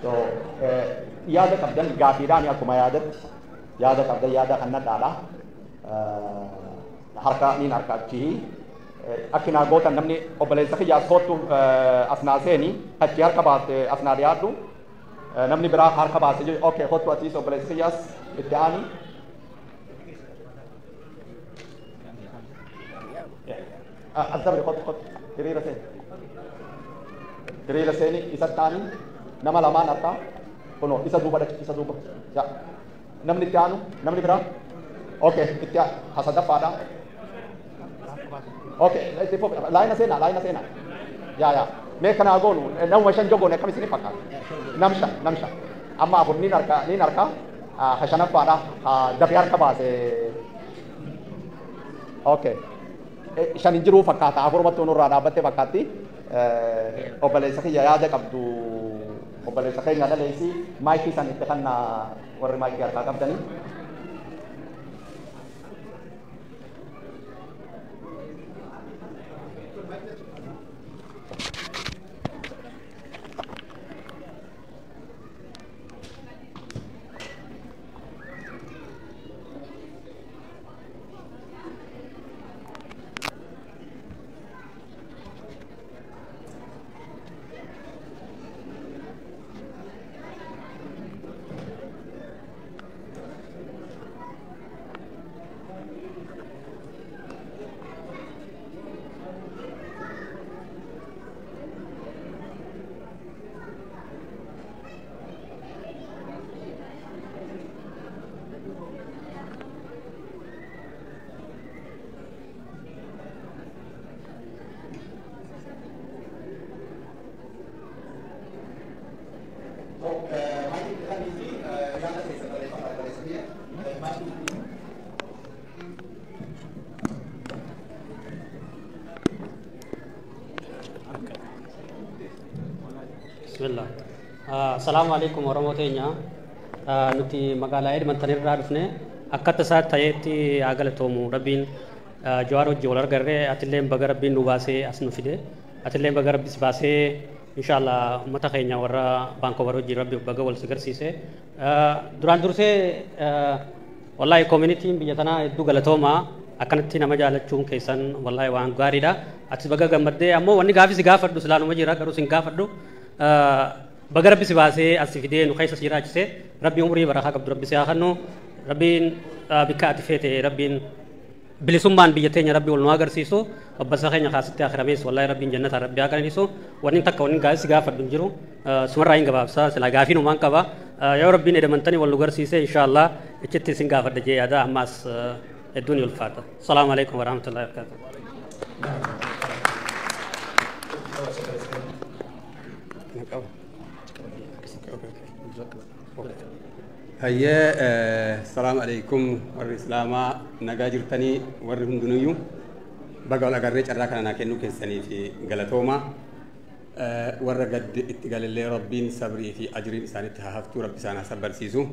So yaada qabdan gaafiidhaan, akkuma yaadatti yaada qabdan yaada kan nadhaadha. Harka niin harka achii akki naa gootan, namni obboleessa kiyya as koottu, as naa seeni, achi harka baaste as naa dhiyaadhu. Namni biraa harka baase jiru, okay, kottu atiis, obboleessa kiyyaas itti aani. As dabri, kottu, kottu, hiriira seeni. Hiriira seeni, isatti aani, nama lamaan harkaa kunoo isa duuba dhaqi, isa duuba. Ya, namni itti aanu, namni biraa, okay, itti hasadaffaadha. Okay, itti fufi, laayina seenaa, laayina seenaa. Yaa yaa mee kanaa goonu, nama shan jogoone akkam isinif fakkaata? Nam shan, nam shan, amma afur niin harka, niin harka ha shanaffaadha, ha dafee harka baase. Okay, shan hin jiruu fakkaata, afurumatti nurraa dhaabbattee fakkaatti. Obboleessa kiyya, yaada qabdu obboleessa keenya dhaleessi, maayikii san itti kanna, warri maayikii harkaa qabdanii. Bismillah. Assalamu alaikum Oromoo teenya. Nuti magaalaa Edmonton irraa dhufne akka tasaa ta'etti haa galatoomu Rabbiin Jawaar wajjin wal argarree atillee baga Rabbiin nu baasee as nu fide atillee baga Rabbi si baasee inshallah uummata keenya warra Vancouver wajjin Rabbi baga wal si garsiise. Duraan dursee wallahi communityn biyya tanaa hedduu galatoomaa akkanatti nama jaalachuun keessan wallahi waan gaariidha. Atis baga gammaddee ammoo wanni gaafii si gaafadhu silaanuma jira garuu sin gaafadhu. Baga Rabbi si baasee as si fidee nu keessa si jiraachise Rabbi umurii barakaa qabdu Rabbi si haa kennu Rabbiin bikka ati feete Rabbiin bilisummaan biyya teenya Rabbi wal nu agarsiisu obboleessa keenya kaasitti akhiramees wallahi Rabbiin jannata Rabbi haa qananiisu wanni takka wanni gaafii si gaafadhu hin jiru sumarraa hin gabaabsa silaa gaafii numaan qaba yoo Rabbiin edamantanii wal nu garsiise inshallah ichitti isin gaafadha jee yaada ammaas hedduun ulfaata. Salaamu alaikum warahmatullahi wabarakatuh. Hayyee, salaamu alaikum warri Islaamaa nagaa jirtanii warri hundinuyyuu baga wal agarree carraa kana naa kennuu keessanii fi galatooma. Warra gaddi itti galallee Rabbiin sabrii fi ajriin isaanitti haa haftuu Rabbi isaan haa sabbarsiisu.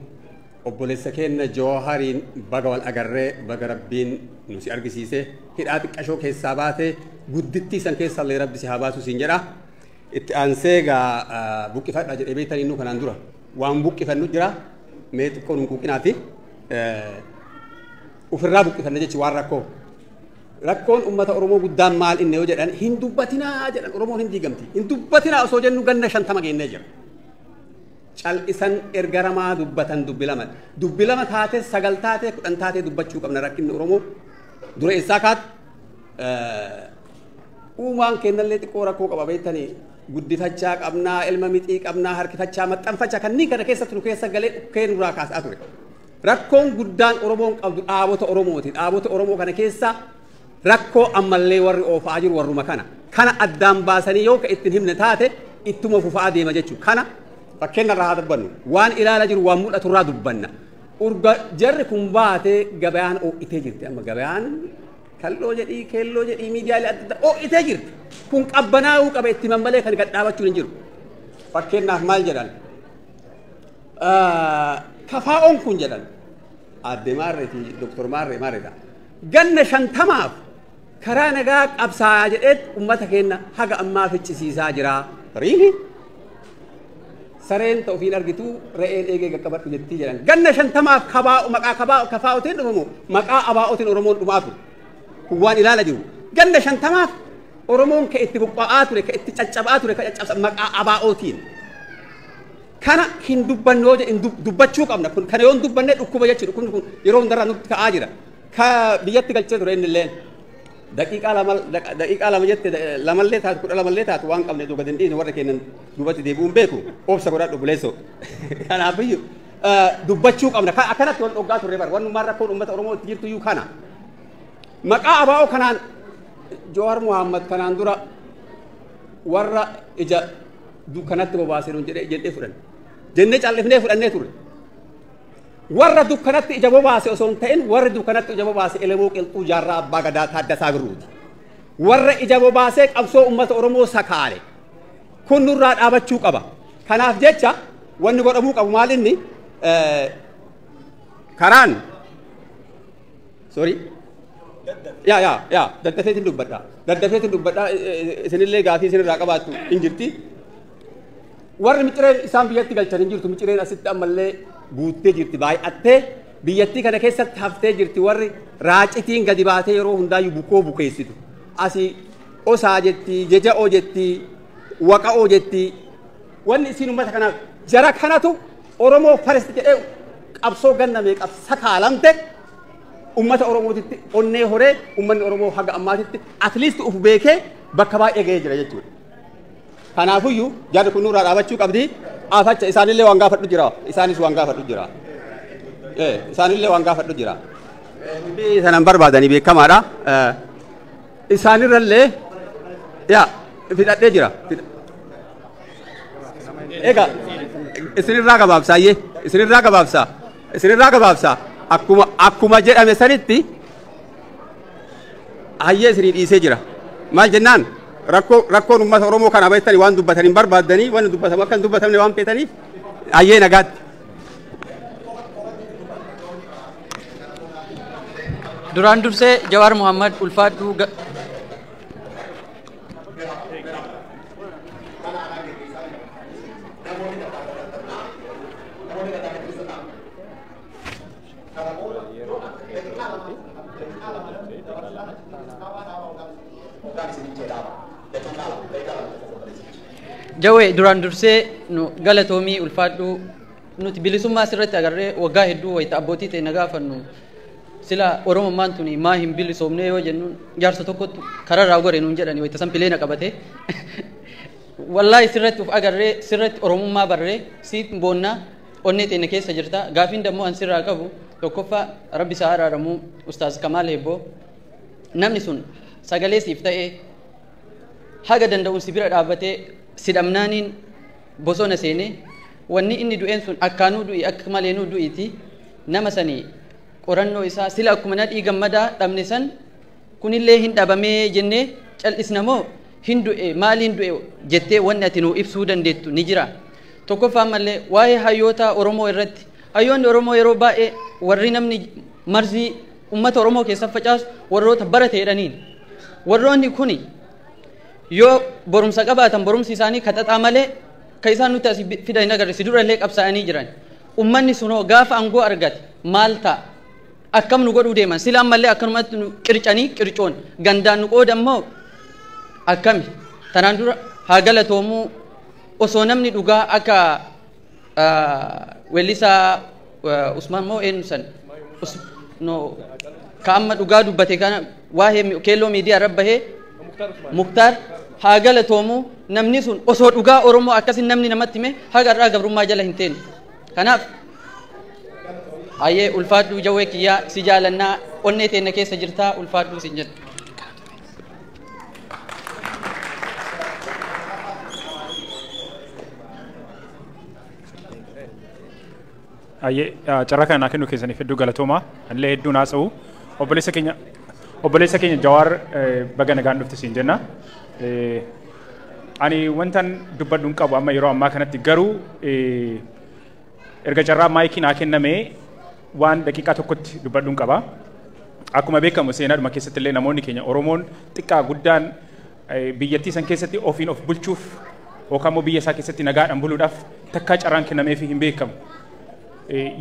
Obboleessa keenya Jawahariin baga wal agarree baga Rabbiin nu si argisiise hidhaa xiqqashoo keessaa baate guddittii san keessallee Rabbi si haa baasu siin jedha. Itti aansee egaa buqqifadha jedhee beektanii nu kanaan dura waan buqqifannu jira mee xiqqoo nuun quuqinaati. Ofirraa buqqifanna jechi waan rakkoo. Rakkoon uummata Oromoo guddaan maal inni yoo jedhan hin dubbatinaa jedhan Oromoon hin diigamti. Hin dubbatinaa osoo jennu ganna 50 geennee jira. Cal'isan erga ramaa dubbatan dubbi lama. Dubbi lama taate 9 taate 10 taate dubbachuu qabna rakkinni Oromoo. Dura eessaa kaat uumaan kennallee xiqqoo rakkoo qaba beektanii guddifachaa qabnaa ilma mixii qabnaa harkifachaa maxxanfachaa kanneen kana keessatti nu keessa galee dhukkee nurraa kaasaa ture. Rakkoon guddaan Oromoon qabdu dhaabota Oromooti. Dhaabota Oromoo kana keessa rakkoo ammallee warri oofaa jiru warruma kana. Kana addaan baasanii yoo ka ittiin himne taate ittuma fufaa deema jechuudha. Kana fakkeenya irraa haa dubbannu. Waan ilaala jiru waan mul'atu irraa dubbanna. Urga jarri kun baatee gabayaan oo'itee jirti. Amma gabayaan kalloo jedhii keelloo jedhii miidiyaalee adda addaa oo'itee jirti. Kun qabbanaa'uu qaba itti mammalee kan gad dhaabachuun hin jiru. Fakkeenyaaf maal jedhan? Kafaa'oon kun jedhan aadde Maarree fi Dooktor Maarree Maarreedha. Ganna 50 karaa nagaa qabsaa'aa jedheet uummata keenya haga ammaa ficcisiisaa jira. Riili? Sareen ta'u ofiin argitu re'een eegee qaqqabadhu jettii jedhan. Ganna 50 kabaa'u maqaa kabaa'u kafaa'otiin dhufamu maqaa abaa'otiin Oromoon dhumaa ture. Kun waan ilaala jiru. Ganna 50 Oromoon ka itti buqqa'aa ture, ka itti caccabaa ture, ka caccabsa maqaa abaa'otiin. Kana hin dubbannoo dubbachuu qabna. Kun kana yoo hin dubbanne dhukkuba jechuudha. Dhukkubni kun yeroo hundarraa nutti ka'aa jira. Ka biyyatti galchee ture inni illeen. Daqiiqaa lama jette lamallee taatu 12 taatu waan qabne duuba hin dhiisne warra kennan duubatti deebi'uun beeku obsa godhadhu buleessoo. Kanaafiyyuu dubbachuu qabna. Akkanatti wal dhoggaa turre bara wannummaan rakkoon uummata Oromoo itti jirtu iyyuu kana. Maqaa abaa'oo kanaan Jawaar Muhammad kanaan dura warra ija dukkanatti bobaasee nuun jedhee fudhanne. Jennee callifnee fudhannee turre. Warra dukkanatti ija bobaase osoo hin ta'in warri dukkanatti ija bobaase Elemoo Qilxuu Jaarraa Abbaa Gadaa Taaddasaa Birruuti. Warra ija bobaasee qabsoo uummata Oromoo sakaale. Kun nurraa dhaabachuu qaba. Kanaaf jecha wanni godhamuu qabu maal inni karaan sorry yaa daddafeetiin dubbadha. Daddafeetiin dubbadha isinillee gaafii isinirraa qabaattu hin jirti. Warri micireen isaan biyyatti galchan hin jirtu micireen asitti ammallee guuttee jirti baay'attee biyyattii kana keessatti haftee jirti warri raacitiin gadi baatee yeroo hundaayyuu bukoo bukeessitu. Asii osaa jetti, jeja'oo jetti, waqa'oo jetti. Wanni isiin uummata kanaaf jara kanatu Oromoo first jedhee qabsoo ganna meeqaf sakaalamte uummata Oromootitti onnee horee uummanni Oromoo haga ammaatitti at least uf beekee bakka baay'ee ga'ee jira jechuudha. Kanaafiyyuu jarri kun nurraa dhaabachuu qabdi. Afacha isaanillee waan gaafadhu jira. Isaanis waan gaafadhu jira. Isaanillee waan gaafadhu jira. Dubbii sanan barbaadanii beekamaadha. Isaanirrallee yaa fidhadhee jira. Egaa isinirraa gabaabsaayyee isinirraa gabaabsaa isinirraa gabaabsaa akkuma jedhame sanitti hayyee isinii dhiisee jira. Maal jennaan Rakkoon uummata Oromoo kana beektanii waan dubbatan hin barbaaddanii waan dubbatamu akka hin dubbatamne waan feetaniif ayyee nagaatti. Duraan dursee Jawaar Mohammad ulfaadhuu Jawee duraan dursee nu galatoomii ulfaadhuu nuti bilisummaa asirratti agarree waggaa hedduu wayita abbootii ta'e na gaafannu sila Oromummaan tuni maa hin bilisoomne yoo jennuun jaarsa tokkotu kararraa gore nuun jedhani wayita san pileena qabate wallaahi sirratti uf agarree sirratti Oromummaa barree siit boonnaa onnee teenya keessa jirta. Gaafiin dammoo an sirraa qabu tokkoffaa rabbi isaa araaramuu Ustaaz Kamaal Hebboo namni sun sagalee siif ta'ee haga danda'uun si bira dhaabbatee sidhamnaaniin bosona seenee wanni inni du'een sun akkaanuu du'i akka maleenuu du'iiti nama sanii qorannoo isaa sila akkuma nadhii gammadaa dhabne san kunillee hin dhabamee jennee cal'isna moo hin du'e maaliin du'e jettee wanni ati nuu ibsuu dandeettu ni jira. Tokkoffaa mallee waa'ee hayyoota Oromoo irratti hayyoonni Oromoo yeroo baay'ee warri namni marzii uummata Oromoo keessa facaasu warroota barate jedhaniin warroonni kuni yoo borumsa qabaatan borumsi isaanii kaxaxaa malee ka isaan nuti asii fidan hin agarre si durallee qabsaa'anii jiran. Uummanni sunoo gaafa aangoo argate maal ta'a? Akkam nu godhuu deeman? Sila ammallee akkanumatti nu qircanii qircoon gandaan nu qoodan moo akkami? Tanaan dura haa galatoomuu osoo namni dhugaa akka weellisaa Usmaan moo eenyu san no ka amma dhugaa dubbate kana waa'ee keelloo miidiyaa irra bahee Muktaar haa galatoomuu namni sun osoo dhugaa Oromoo akkasin namni namatti hime haga irraa gabrummaa jala hin teenne. Kanaaf ayyee ulfaadhuu jawwee kiyyaa si jaalannaa onnee teenya keessa jirtaa ulfaadhuu sin jedha. Ayyee carraa kana naa kennuu keessaniif hedduu galatoomaa. Anillee hedduun haasa'u. Obboleessa keenya Jawaar baga nagaan dhufte siin jenna. Ani wantan dubbadhu hin qabu amma yeroo ammaa kanatti garuu erga carraa maayikii naa kenname waan daqiiqaa tokkotti dubbadhu hin qaba. Akkuma beekamu seenaadhuma keessatti illee namoonni keenya Oromoon xiqqaa guddaan biyyattii san keessatti ofiin of bulchuuf yookaan immoo biyya isaa keessatti nagaadhaan buluudhaaf takkaa carraan kennameefii hin beekamu.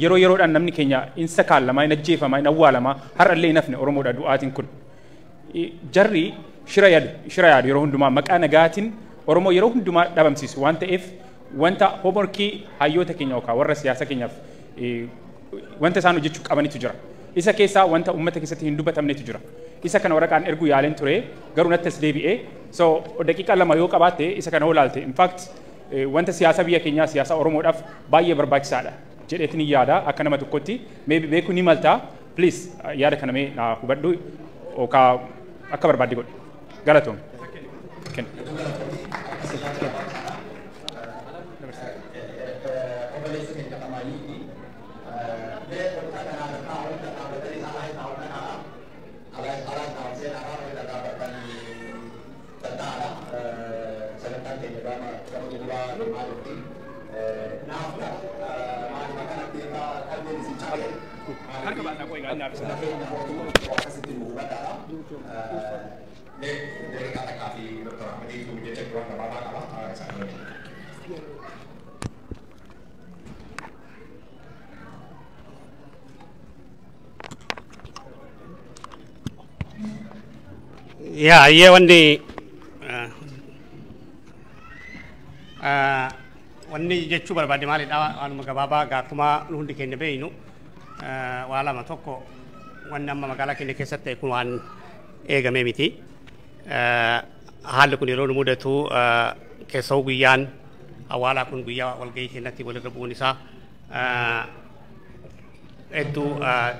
Yeroo yeroodhaan namni keenya in sakaalamaa, in ajjeefamaa, in awwaalamaa har'allee hin hafne Oromoodha du'aatiin kun. Jarri shira yaadu yeroo hundumaa maqaa nagaatiin Oromoo yeroo hundumaa dhabamsiisu waan ta'eef wanta hoomworkii hayyoota keenya yookaan warra siyaasa keenyaaf wanta isaan hojjechuu qabanitu jira. Isa keessaa wanta uummata keessatti hin dubbatamnetu jira. Isa kana waraqaan erguu yaaleen ture garuu natti as deebi'ee so daqiiqaa 2 yoo qabaatte isa kana olaalte in fact wanta siyaasa biyya keenyaa siyaasa Oromoodhaaf baay'ee barbaachisaadha. Jedheetiin yaada akka nama tokkotti maybe beekuu ni maltaa please yaada kana mee naa hubadhu yookaan akka barbaadde godhi. Galatoom. Yaa ayyee wanni jechuu barbaade maalidha waanuma gabaabaa akkuma nu hundi keenya beeynu waa lama tokko wanni amma magaalaa keenya keessatti ta'e kun waan eegamee miti. Haalli kun yeroo nu mudatu keessoo guyyaan awwaalaa kun guyyaa walgahii keenyatti walirra bu'uun isaa hedduu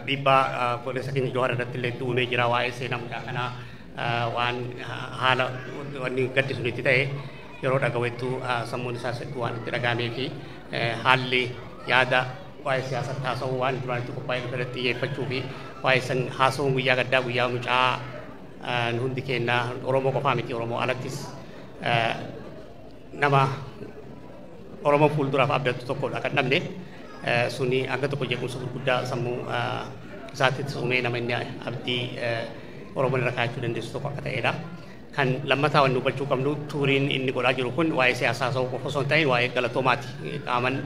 dhiibbaa obboleessa keenya Jawaar irratti illee hedduu uumee jira waa'ee seenaa mucaa kanaa waan haala wanni gaddi sun itti ta'e yeroo dhaga'u hedduu sammuun isaas hedduu waan itti dhaga'amee fi haalli yaada waa'ee siyaasatti haasa'uu waan duraan itti qophaa'ee dhufe irratti xiyyeeffachuu fi waa'ee san haasa'uun guyyaa gaddaa guyyaa mucaa Hundi keenya Oromoo qofaa miti, Oromoo alattis nama Oromoo fuulduraaf abdattu tokkodha kan dhabne. Suni hanga tokko jeequmsa gurguddaa sammuu isaatti uumee nama inni abdii Oromoon irra kaa'achuu dandeessu tokko akka ta'edha. Kan lammataa wanni hubachuu qabnu, tuuriin inni godhaa jiru kun waa'ee siyaasaa ta'uu qofa osoo hin ta'in waa'ee galatoomaati. Qaaman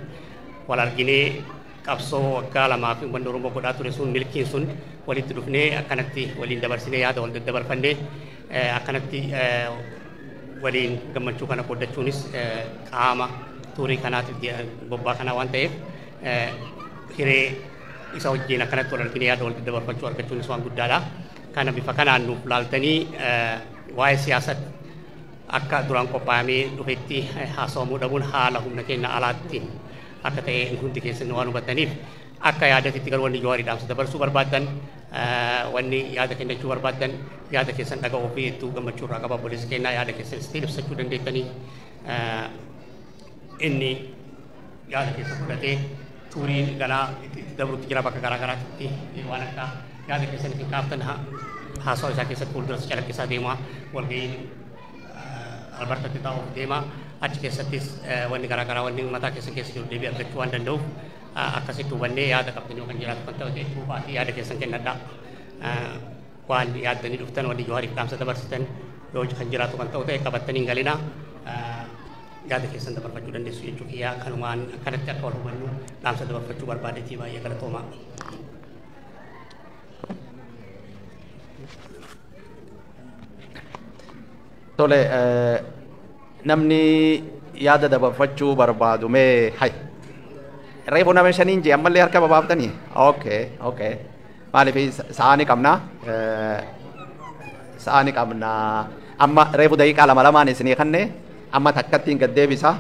wal arginee qabsoo waggaa 2 fi uummanni Oromoo godhaa ture sun, milkiin sun, walitti dhufnee akkanatti waliin dabarsinee yaada wal daddabarfannee akkanatti waliin gammachuu kana qooddachuunis qaama tuurii kanaatiif bobbaa kanaa waan ta'eef, hiree isa wajjin akkanatti wal arginee yaada wal daddabarfachuu argachuunis waan guddaadha. Kana bifa kanaan nuuf laaltanii waa'ee siyaasatti akka duraan qophaa'amee dhufetti haasawamuu dhabuun haala humna keenya alaatti akka ta'e hundi keessan waan hubattaniif, akka yaadatitti garuu wanni Jawaarii dhaamsa dabarsuu barbaaddan, wanni yaada kennachuu barbaaddan, yaada keessan dhaga'uu fi hedduu gammachuu irraa qaba. Obboleessa kennaa yaada keessan istiin ibsachuu dandeettanii, inni yaada keessa fudhatee tuuriin ganaa itti dabrutti jira. Bakka garaa garaatti waan akka yaada keessan itti kaaftan haasawa isaa keessatti fuulduras calaqqisaa deema. Walga'iin Albertatti taa'uuf deema. Achi keessattis wanni garaa garaa, wanni mataa keessan keessa jiru deebii argachuu waan danda'uuf, akkasitti hubannee yaada qabdanii kan jiraatu kan ta'e jechuufaa fi yaada keessan kennadha. Waan yaaddanii dhuftan, wanni Jawaariif dhaamsa dabarsitan yoo kan jiraatu kan ta'u ta'e, qabattanii hin galina. Yaada keessan dabarfachuu dandeessu jechuu kiyyaa. Kanumaan akkanatti akka wal hubannu dhaamsa dabarfachuu barbaadetii. Baay'ee galatoomaa. Tole, namni yaada dabarfachuu barbaadu mee hay. Reefu nama shaniin jee, ammallee harka babaaftanii? Okay. Maaliif sa'aa ni qabna? Sa'aa ni qabna. Amma reefu daqiiqaa lama lamaan isinii kanne, amma takkattiin gad deebisa.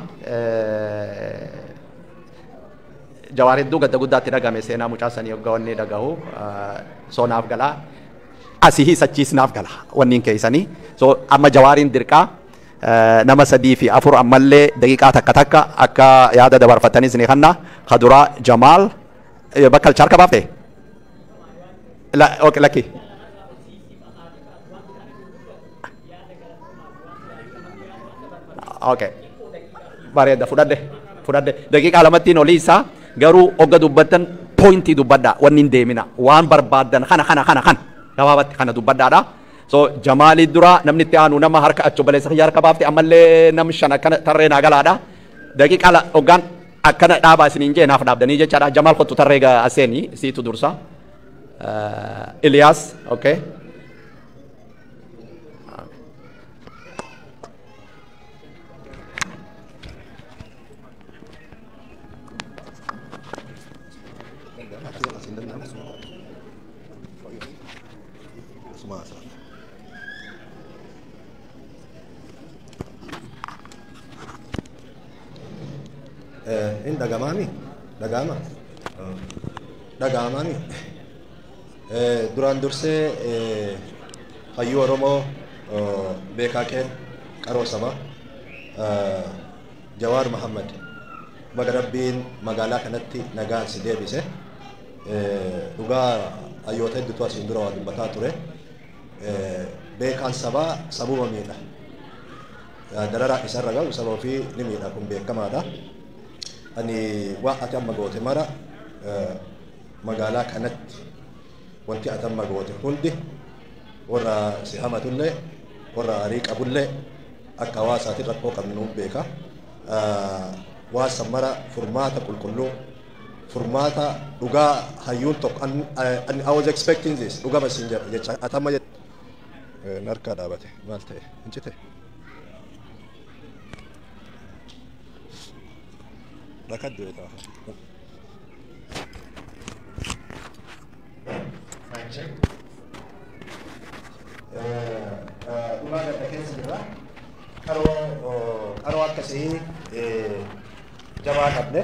Jawaar hedduu gadda guddaatti dhagame seenaa mucaa sanii hoggaa wanni dhagahu soonaaf galaa. Asii achiis naaf gala wanniin keessanii. So amma Jawaariin dirqaa nama sadii fi afur ammallee daqiiqaa takka takka akka yaada dabarfatanis ni kanna. Kaduraa Jamaal bakka harka baafte? La, okay, lakki. Okay. Bareeda, fudhadhe fudhadhe. Daqiiqaa lamattiin olii isaa garuu hogga dubbattan pointii dubbadha, wanni hin deemina, waan barbaaddan kana kana kana kana gabaabatti kana dubbadhaadha. So Jamaalii dura, namni itti aanu nama harka achi obboleessa kiyya harka baafte, ammallee nam shan akkana tarree naa galaadha. Daqiiqaa hoggaan akkana dhaabaa isiniin jee naaf dhaabdanii jechaadha. Jamaal, kottu tarree aseeni, siitu dursa. Iliyaas, okay. In dhagamaami? Dhagama? Dhagamaami? Duraan dursee hayyuu Oromoo, beekaa keen, qaroo sabaa Jawaar Mahammad, baga Rabbiin magaalaa kanatti nagaan si deebise. Dhugaa hayyoota hedduutu asiin dura waa dubbataa ture. Beekaan sabaa sabuma miidha. Dararaa isarra gahu saba ofii ni miidha, kun beekamaadha. Ani waan ati amma goote mara, magaalaa kanatti wanti ati amma goote hundi, warra si hamatullee warra arii qabullee akka hawaasaatiin rakkoo qabnu nuuf beeka. Waan san mara furmaata qulqulluu, furmaata dhugaa hayyuun tokko, and I was expecting this, dhugama siin jedha jecha ati amma jette narkaa dhaabate, maal ta'e, hin cite. Rakat du'e taafa. Mic check. Dhugaa gadda keessa jirra. Qaroo akkasii jabaa qabne.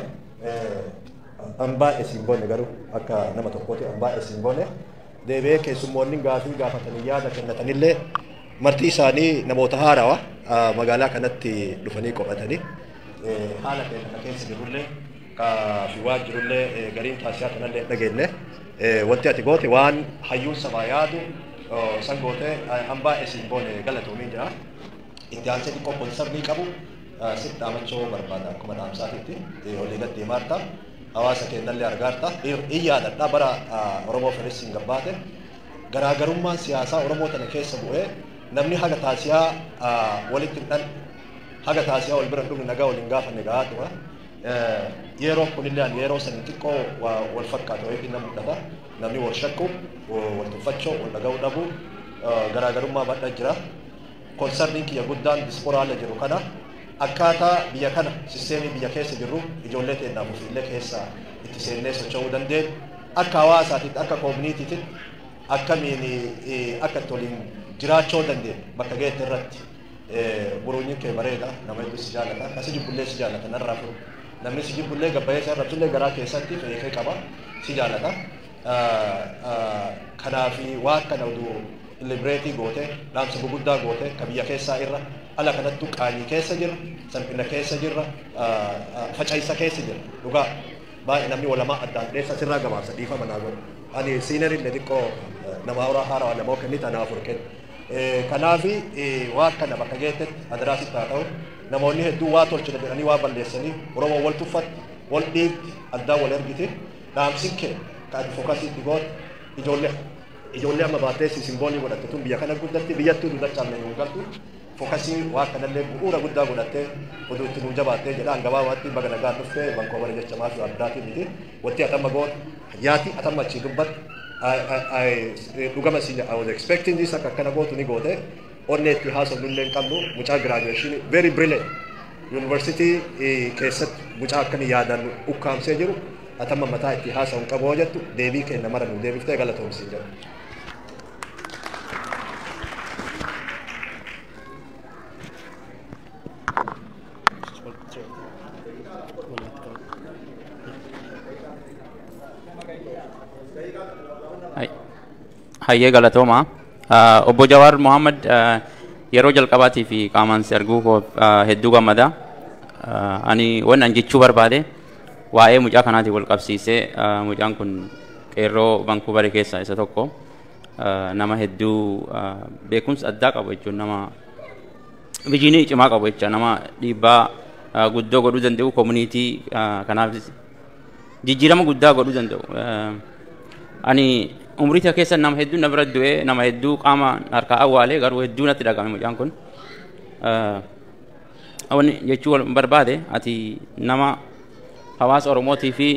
An baay'ee siin boonne, garuu akka nama tokkooti an baay'ee siin boonne. Deebi'ee keessummoonni gaafii gaafatanii yaada kennatanillee marti isaanii namoota haarawaa magaalaa kanatti dhufanii qophatanii. Haala keenya keessa jirullee fi waan jirullee gariin taasisaa kanallee dhageenye. Wanti ati goote waan hayyuun sabaa yaadu. San gootee hambaa isin boone galatoomiin jira. Itti aansee xiqqoo concernii qabu sitti dhaamachuu barbaada akkuma dhaamsaatitti olii gad deemaarta. Hawaasa keenyallee argaarta. In yaadadha bara Oromoo Firist hin gabbaate. Garaagarummaan siyaasaa Oromoo tana keessa bu'ee namni haga taasiyaa walitti hin haga taasiyaa wal bira dhufne nagaa waliin gaafanne gahaa tura. Yeroo kunillee ani yeroo sanii xiqqoo wal fakkaatu wayiitiin na mul'ata. Namni wal shakku, wal tuffachoo, wal dhaga'uu dhabu garaagarummaa bal'aa jira. Concerniin kiyya guddaan diasporaa ala jiru kana akkaataa biyya kana sisteemii biyya keessa jirru ijoollee teennaaf ofiillee keessa itti seennee socho'uu dandeenyu akka hawaasaatitti akka communitytti akkamiin akka itti waliin jiraachuu dandeenyu bakka geette irratti buruunyiin kee bareeda nama hedduu si jaalata kasi jibbullee si jaalata narraa furu namni si jibbullee gabbayee si arrabsullee garaa keessatti fe'ee qaba si jaalata. Kanaafi waan kana oduu liberate goote dhaamsa guguddaa goote ka biyya keessaa irra ala kanattu qaanii keessa jirra salphina keessa jirra faca'isa keessa jirra dhugaa baay'ee namni walamaa addaan dheessa sirraa gabaabsa dhiifama naa godhu ani seniorillee xiqqoo nama horaa haarawaa namoo kennita naa afur kenna kanaafi waan kana bakka geettetti adiraasitti haa ta'u namoonni hedduu waa tolchina jedhanii waa balleessanii Oromoo wal tuffatti wal dhiibdi addaan wal ergiti dhaamsin kee kan focusiitti goote ijoollee amma baattee symbolii godhatte tun biyya kana guddatti biyyattuu duudachaan hin galtu focusii waa kanallee bu'uura guddaa godhattee oduu itti nuu jabaattee jedhaan gabaabaatti baga nagaan dhuftee Vancouver jecha maafi addaatiin miti wanti atamma goote yaati atamma achii dubbatte dhugama si I was expecting this akka akkana gootu ni goote onnee itti haasofnullee hin qabnu mucaa graduation very brilliant university keessatti mucaa akkami yaadaan ukkaamsee jiru atamma mataa itti haasa'uun qabu jettu deebii kenna mara nu deebiftee galatoomsiin jedhu. Hayyee galatooma. Obbo Jawaar Mohaammed yeroo jalqabaatii fi qaamaan si arguu koo hedduu gammada. Ani wannan jechuu barbaade waa'ee mucaa kanaatiin wal qabsiisee mucaan kun qeerroo Vancouver keessaa isa tokko nama hedduu beekumsa addaa qabu jechuun nama visionii cimaa qabu jecha nama dhiibbaa guddoo godhuu danda'u community kanaaf jijjiirama guddaa godhuu danda'u. Ani umrii isaa keessa nama hedduu na bira du'ee nama hedduu qaama harkaa awwaalee garuu hedduu natti dhagahame mucaan kun. Wanni jechuu barbaade ati nama hawaasa Oromootii fi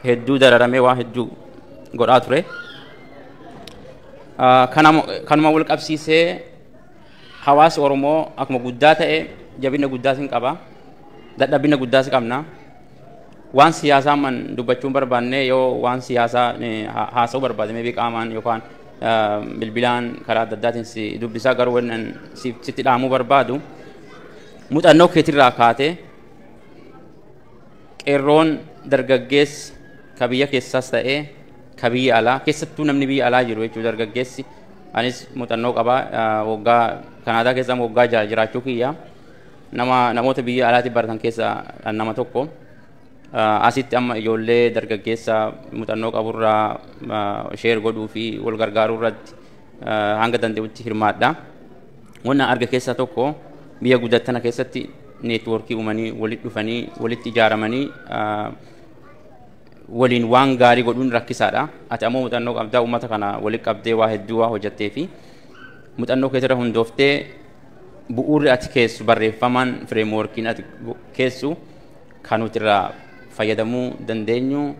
hedduu dararamee waa hedduu godhaa ture. Kanuma wal qabsiisee hawaasa Oromoo akkuma guddaa ta'e jabina guddaas hin qaba. Dadhabina guddaas qabna. Waan siyaasaa man dubbachuun barbaanne yoo waan siyaasaa haasa'uu barbaade maybe qaamaan yookaan bilbilaan karaa adda addaatiin si dubbisaa garuu wannan sitti dhaamuu barbaadu muuxannoo keetirraa kaatee qeerroon dargaggeessi ka biyya keessaas ta'ee ka biyya alaa keessattuu namni biyya alaa jiru jechuudha dargaggeessi anis muuxannoo qabaa waggaa Kanaadaa keessa waggaa 6 jiraachuu kiyya nama namoota biyya alaatti baratan keessaa nama tokko. Asitti amma ijoollee dargaggeessa muuxannoo qaburraa share godhuu fi wal gargaaruu irratti hanga danda'utti hirmaadha. Wanna arga keessaa tokko biyya guddattana keessatti networkii uumanii walitti dhufanii walitti ijaaramanii waliin waan gaarii godhuun rakkisaadha. Ati ammoo muuxannoo qabdaa uummata kana walitti qabdee waa hedduu waa hojjettee fi muuxannoo keetirra hundooftee bu'uurri ati keessu barreeffamaan frameworkiin ati keessu kan nuti irraa fayyadamuu dandeenyu.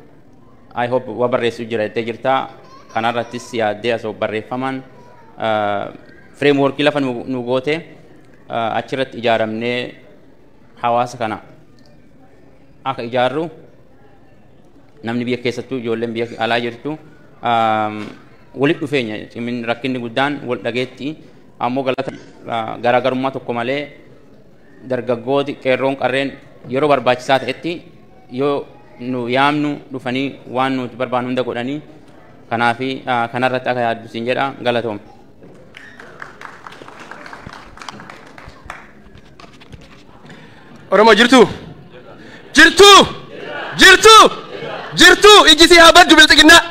I hope waa barreessuu jira jettee jirta. Kanarrattis yaaddee asoo barreeffamaan frameworkii lafa nu goote achirratti ijaaramnee hawaasa kana akka ijaarru namni biyya keessattuu ijoolleen biyya alaa jirtu walitti dhufeenya cimin rakkinni guddaan wal dhageetti ammoo galata garaagarummaa tokko malee dargaggooti qeerroon qarreen yeroo barbaachisaa ta'etti yoo nu yaamnu dhufanii waan nuti barbaannu hunda godhanii kanaafi kanarratti akka yaaddu siin jedha galatoom. Oromoo jirtu? Jirtu? Jirtu? Jirtu? Ijji si haa baddu bilxiginnaa.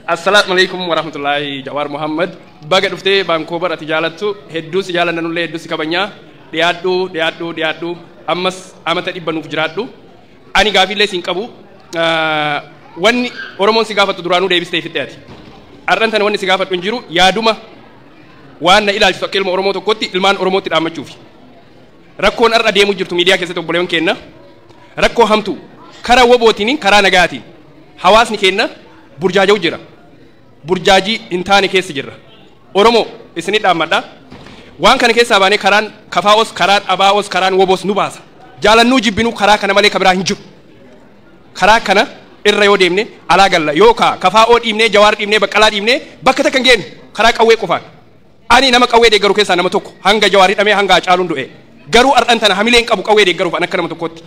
Assalaamu alaikum warahmatullahi. Jawaar Muhammad, baga dhuftee Vancouver. Ati jaalattu hedduu si jaalannanullee, hedduu si kabajnaa. Dhiyaadhu, dhiyaadhu, dhiyaadhu. Ammas amata 100 nuuf jiraadhu. Ani gaafiillee siin qabu. Wanni Oromoon si gaafattu duraanuu deebistee fitte ati. Har'an tana wanni si gaafadhu hin jiru. Yaaduma waan na ilaalchisu akka ilma Oromoo tokkotti ilmaan Oromootti dhaammachuufi. Rakkoon har'a deemu jirtu miidiyaa keessatti, obboleewwan keenya, rakkoo hamtu karaa wobootiin, karaa nagaatiin hawaasni keenya burjaaja'u jira. Burjaajii hin taane keessa jirra. Oromoo isinii dhaammadha. Waan kana keessaa baanee karaan kafaa'os, karaan abaa'os, karaan woboos nu baasa. Jaalannuu jibbinuu karaa kana malee ka biraa hin jiru. Karaa kana irra yoo deemne alaa galla, yookaa kafaa'oo dhiibnee, Jawaar dhiibnee, Baqqalaa dhiibnee bakka takka hin geenyu karaa qawwee qofaan. Ani nama qawwee deeggaru keessaa nama tokko, hanga Jawaar hidhamee, hanga Hacaaluun du'e. Garuu har'an tana hamileen qabu qawwee deeggaruuf an akka nama tokkotti.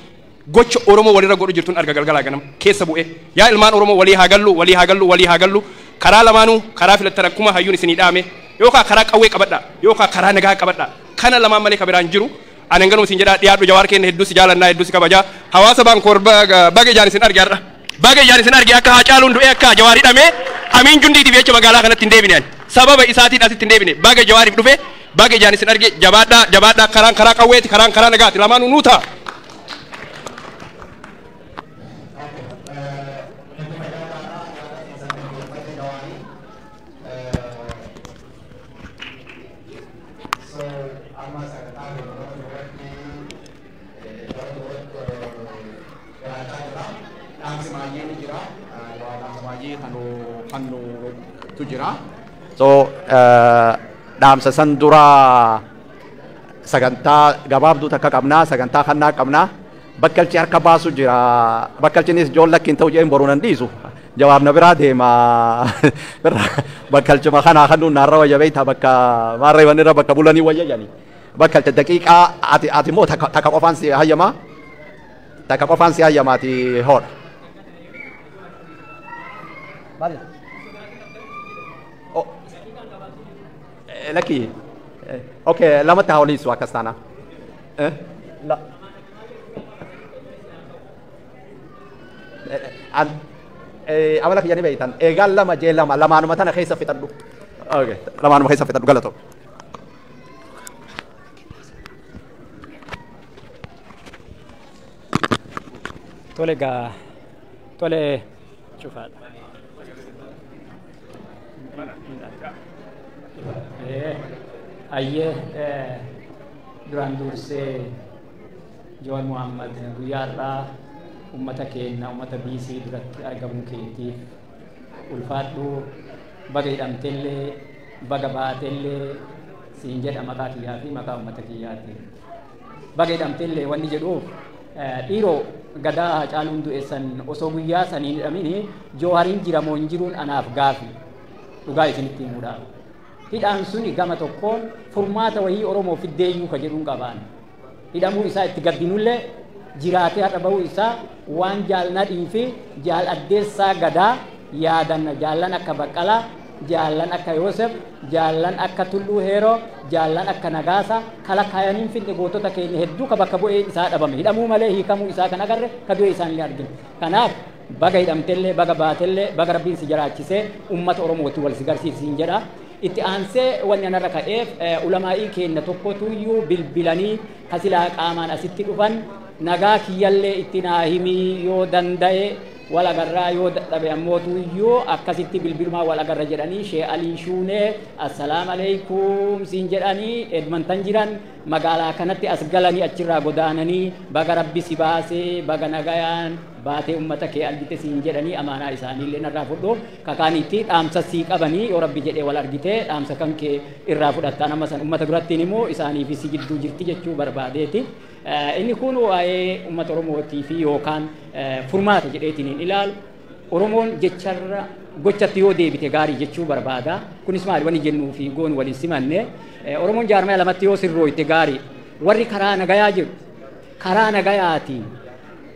Gocha Oromoo walirra godhu jirtuun arga galgalaa ganama keessa bu'e. Yaa ilmaan Oromoo, walii haa gallu, walii haa gallu, walii haa gallu. Karaa lamaanuu karaa filattan akkuma hayyuun isinii dhaame, yookaan karaa qawwee qabadha, yookaan karaa nagaa qabadha. Kana lamaan malee ka biraan jiru. Ani hanganuma isin jedhaa. Dhiyaadhu Jawaar keenya, hedduu si jaalannaa, hedduu si kabajaa. Hawaasa Vancouver, baga ijaan isin arge har'a. Baga ijaan isin arge. Akka Hacaaluun du'ee, akka Jawaar hidhamee, Amiin Jundiitiif jecha magaalaa kanatti hin deebine ani. Sababa isaatiin asitti hin deebine. Baga Jawaariif dhufe, baga ijaan isin arge. Jabaadhaa, jabaadhaa. Karaan karaa qawweeti, karaan karaa nagaati. Lamaanuu nuu ta'a. So, amma sagantaa irratti dhiyaachaa jira. Dhaamsi baay'ee ni jira. Dhaamsa baay'ee kan jira. So dhaamsa san dura sagantaa gabaabduu takka qabnaa, sagantaa kannaa qabnaa. Bakkalchi harka baasu jira. Bakkalchinis ijoollakki hin ta'u jeen boruu nan dhiisu. Jawaar na biraa deema. Bakkalchuma kanaa kan nuun naarra wayya beektaa, bakka maarreewwan irra bakka bulanii wayya jedhani. Bakkalcha, daqiiqaa ati immoo takka qofaan si hayyamaa. Takka qofaan si hayyamaa, ati hoodha. Maal? Oh. Lakki. Okay, lamatti haa oliisu akkas taana. La. Amala kiyya ni beektan. Eegaan lama jee lama, lamaanuma tana keessa fixadhu. Okay, lamaanuma keessa fixadhu, galatoo. Tole gaa, tole, cufaadha. Ayyee, duraan dursee Jawaar Muhammad, guyyaa har'aa ummata keenya, ummata BC duratti argamuu keetiif ulfaadhu. Baga hidhamtellee, baga baatellee siin jedha maqaa kiyyaa fi maqaa ummata kiyyaatiin. Baga hidhamtellee wanni jedhuuf, dhiiroo gadaa Hacaaluun du'e san osoo guyyaa saniin hidhamini Joohariin jira moo hin jiruun anaaf gaafi, dhugaa isinitti himuudhaaf. Hidhaan suni gama tokkoon furmaata wayii Oromoo fiddeeyyuu ka jedhuun qabaan. Hidhamuu isaa itti gaddinullee, jiraatee har'a bahuu isaa waan jaal Nadhii fi jaal Addeessaa Gadaa yaadanna, jaallan akka Baqqalaa, jaallan akka Yoosef, jaallan akka Tulluu Heeroo, jaallan akka Nagaasa kala kaayaniin finne, gootota keenya hedduu ka bakka bu'ee isaa dhabame, hidhamuu malee hiikamuu isaa kan agarre, ka du'e isaanillee argine. Kanaaf baga hidhamtellee, baga baatellee, baga Rabbiin si jiraachisee ummata Oromootti wal si garsiisiin jedha. Itti aansee wanni anarra ka'eef, ulamaa'ii keenya tokkotuyyuu bilbilanii kasilaa qaamaan asitti dhufan, nagaa kiyyallee itti naa himii, yoo danda'e wal agarraa, yoo dadhabe ammootuyyuu akkasitti bilbilumaa wal agarra jedhanii, Shee Alii Shuunee assalaam alaikum siin jedhanii, Edmonton jiran, magaalaa kanatti as galanii achirraa godaananii, baga Rabbi si baasee, baga nagayaan baatee ummata kee argite siin jedhanii, amaanaa isaaniillee narraa fudhu kakaanitti dhaamsa sii qabanii, yoo Rabbi jedhee wal argite dhaamsa kan kee irraa fudhattaan amma san ummata durattiin immoo isaanii fi si gidduu jirti jechuu barbaadeeti. Inni kun waa'ee uummata Oromootii fi yookaan furmaata jedheetiin hin ilaalu. Oromoon jecharra gochatti yoo deebite gaarii jechuu barbaada. Kunis maali wanni jennuu fi goon waliin simanne. Oromoon jaarmaya lamatti yoo sirrooyte gaarii. Warri karaa nagayaa jiru karaa nagayaatiin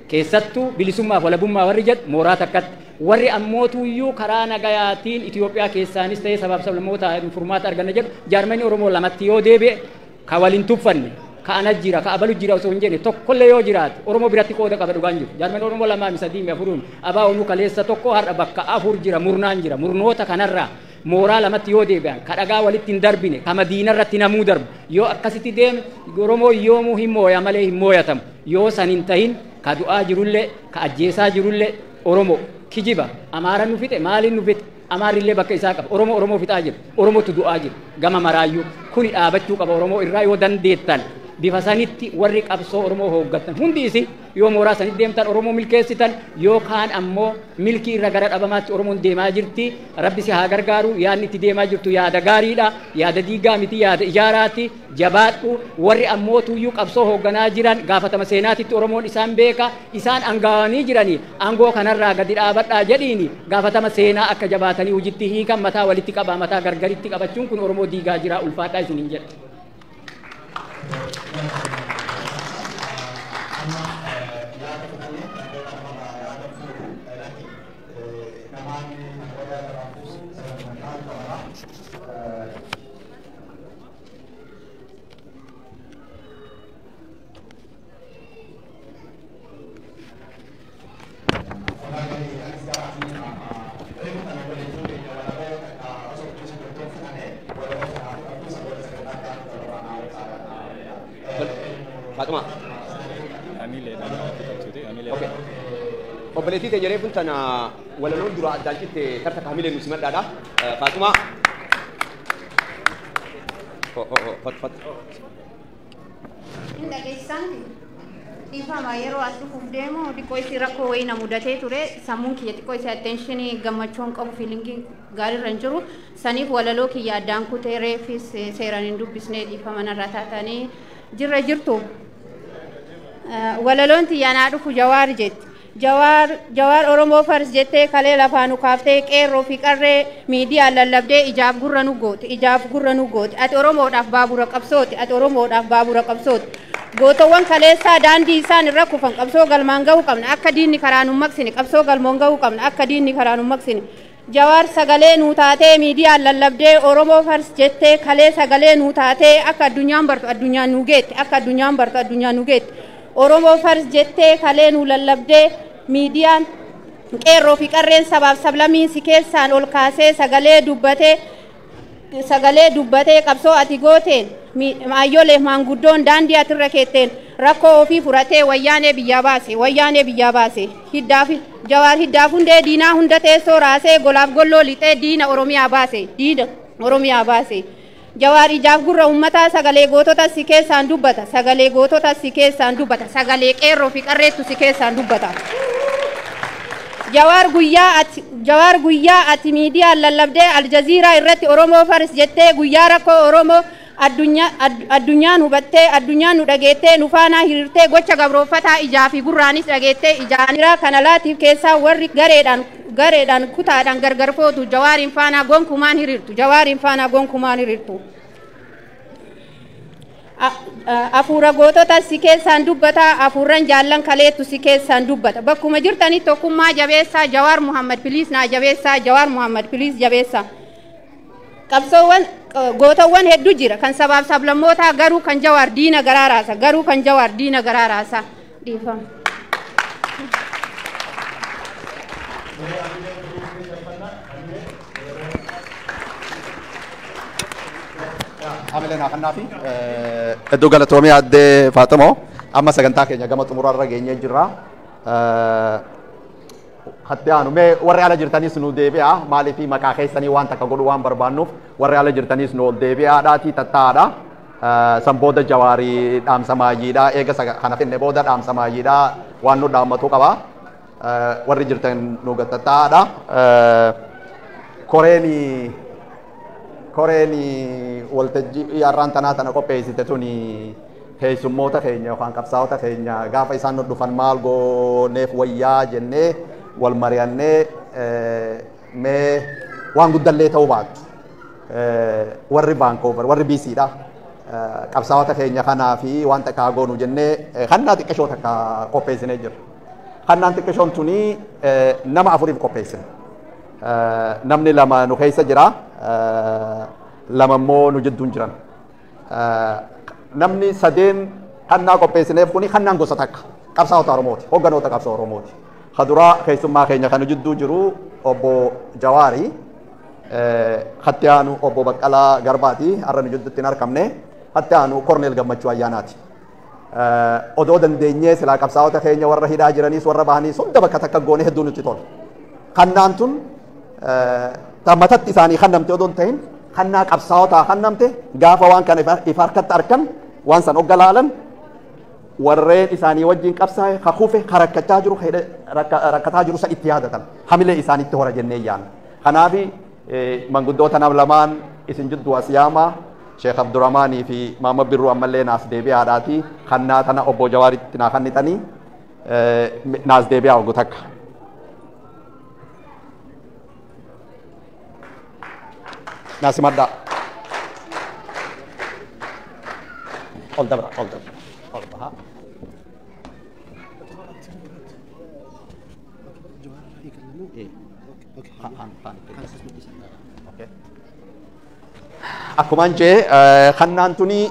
keessattuu bilisummaaf walabummaa warri jedhu mooraa takkatti, warri ammootuyyuu karaa nagayaatiin Itoophiyaa keessaanis ta'ee sabaaf sablammoota furmaata arganna jedhu, jaarmanni Oromoo lamatti yoo deebi'e, ka waliin tuffanne Ka ana jira ka abalu jira osoo hin jenne tokkollee yoo jiraate Oromoo biratti qooda qaba dhugaan jiru. Jaarmeen Oromoo 2 3 4 abaa onu kaleessa tokko har'a bakka 4 jira murnaan jira murnoota kanarraa mooraa lamatti yoo deebi'an ka dhagaa walitti hin darbine ka madiina irratti namuu darbu yoo akkasitti deeme Oromoo yoomuu hin mooya malee hin mooyatamu yoo san hin tahin ka du'aa jirullee ka ajjeesaa jirullee Oromoo kijiba Amaara nu fixe maaliin nu fixe Amaarrillee bakka isaa qaba Oromoo Oromoo fixaa jira Oromootu du'aa jira gama maraayyuu kuni dhaabachuu qaba Oromoo irraa yoo dandeettan bifa sanitti warri qabsoo Oromoo hooggattan hundi isin yoo mooraa sanitti deemtan Oromoo milkeessitan yookaan ammoo milkii irra gara dhabamaatti Oromoon deemaa jirti rabbi si haa gargaaru yaadni itti deemaa jirtu yaada gaariidha yaada diigaa miti yaada ijaaraati jabaadhu warri ammoo tuyyuu qabsoo hoogganaa jiran gaafatama seenaatitti Oromoon isaan beeka isaan angaawanii jiranii aangoo kanarraa gadi dhaabadhaa jedhiini gaafatama seenaa akka jabaatanii hojiitti hiikan mataa walitti qabaa mataa gargaritti qabachuun kun Oromoo diigaa jira ulfaadhaa isiniin jedha. Faatuma. Obboleettii teenya reefuun tana walaloon dura addaan citte tarta kaamilee nu simadhaadha. Faatuma. Hin dhageessaan dhiifama yeroo as dhufuuf deemu xiqqoo isii rakkoo wayii na mudatee ture sammuun kiyya xiqqoo isii attentionii gammachuun qabu fiilingii gaariirra hin jiru saniif walaloo kiyya addaan kutee reefis seeraan hin dubbisnee dhiifama narra taatanii jirra jirtu. Walaloon xiyyaanaa dhufu Jawaar jetti. Jawaar Oromoo fars jettee kalee lafaa nu kaaftee qeerroo fi qarree miidiyaa lallabdee ijaaf gurra nu goote ijaaf gurra nu goote ati Oromoodhaaf baabura qabsooti ati Oromoodhaaf baabura qabsooti. Gootowwan kaleessaa daandii isaan irra kufan qabsoo galmaan gahuu qabna akka diinni karaa nu maqsine qabsoo galmaan gahuu qabna akka diinni karaa nu maqsine. Jawaar sagalee nuu taatee miidiyaan lallabdee Oromoo fars jettee kalee sagalee nuu taatee akka addunyaan bartu addunyaan nu geette akka addunyaan bartu addunyaan nu geette. Oromoo fars jettee kalee nuu lallabdee miidiyaan qeerroo fi qarreen sabaaf sablamiin si keessaan ol kaasee sagalee dubbatee qabsoo ati gooteen maayyolee maanguddoon daandii atirra keetteen rakkoo ofii furatee wayyaanee biyyaa baase wayyaanee biyyaa baase hiddaaf Jawaar hiddaaf hundee diinaa hunda teessoo raasee golaaf golloo lixee diina Oromiyaa baase diina Oromiyaa baase. Jawaar ijaaf gurra uummataa sagalee gootota si keessaan dubbata sagalee gootota si keessaan dubbata sagalee qeerroo fi qarreettu si keessaan dubbata. Jawaar guyyaa ati miidiyaan lallabdee Aljaziiraa irratti Oromoo fars jettee guyyaa rakkoo Oromoo addunyaan hubattee addunyaan nu dhageettee nu faanaa hiriirtee gocha gabrooffataa ijaa fi gurraanis dhageettee ijaanira kana laatiif keessaa warri gareedhaan kutaadhaan gargar footu Jawaariin faanaa gonkumaan hiriirtu Jawaariin faanaa gonkumaan hiriirtu. Afuura gootota si keessaan dubbata afuurran jaallan kaleettu si keessaan dubbata bakkuma jirtanii tokkummaa jabeessaa Jawaar Muhammad piliis naa jabeessaa Jawaar Muhammad piliis jabeessaa. Qabsoowwan gootawwan hedduu jira kan sabaaf sablammootaa garuu kan Jawaar diina garaa raasa garuu kan Jawaar diina garaa raasa dhiifama. Hamileen haa kannaafi iddoo galatoomii addee Faaxumoo amma sagantaa keenya gama xumuraarra geenyee jirra. Hatti aanu mee warri ala jirtanis nu deebi'a maaliif maqaa keessanii waan takka godhu waan barbaannuuf warri ala jirtanis nu ol deebi'aadhaati tattaa'aadha. San booda Jawaarii dhaamsa maayyiidha eega kana finne booda dhaamsa maayyiidha waan nu dhaammatu qaba. Warri jirtan nu tattaa'aadha. Koreen waltajjii har'aan tanaa tana qopheessite tuni keessummoota keenya yookaan qabsaa'ota keenya gaafa isaan nu dhufan maal gooneef wayyaa jennee wal mari'annee mee waan guddallee ta'uu baattu warri Vancouver warri BC dha qabsaa'ota keenya kanaa fi waan takkaa goonu jennee hannaa xiqqishoo takka qopheessinee jirra. Hannaan xiqqishoon tuni nama afuriif qopheessine. Namni lama nu keessa jira lama immoo nu jidduun jiran. Namni sadeen kannaa qopheessineef kuni kannaan gosa takka. Qabsaa'ota Oromooti. Hogganoota qabsoo Oromooti. Kaduraa keessummaa keenya kan jidduu jiru obbo Jawaari. Hatti aanu obbo Baqqalaa Garbaati. Har'a nu jidduutti hin argamne. Hatti aanu Korneel Gammachuu Ayyaanaati. Odoo dandeenyee silaa qabsaa'ota keenya warra hidhaa jiraniis warra bahaniis hunda bakka takka goone hedduu nutti tola. Kannaan tun matatti isaanii kannamte odoo hin ta'in kannaa qabsaa'otaa kannamte gaafa waan kana if harkatti argan waan san hogga laalan warreen isaanii wajjin qabsaa'e ka kufe ka rakkachaa jiru rakkataa jiru san itti yaadatan hamilee isaanitti hora jennee yaanna. Kanaafi manguddoota nam lamaan isin jidduu as yaamaa Sheekh Abdurrahmaanii fi Maama Birruu ammallee naas deebi'aadhaati. Kannaa tana obbo Jawaaritti naa kannitanii naas deebi'aa ogu takka. Naas himadhaa. Ol dabra, ol dabra, ol bahaa. Akkumaan jee kannaan tuni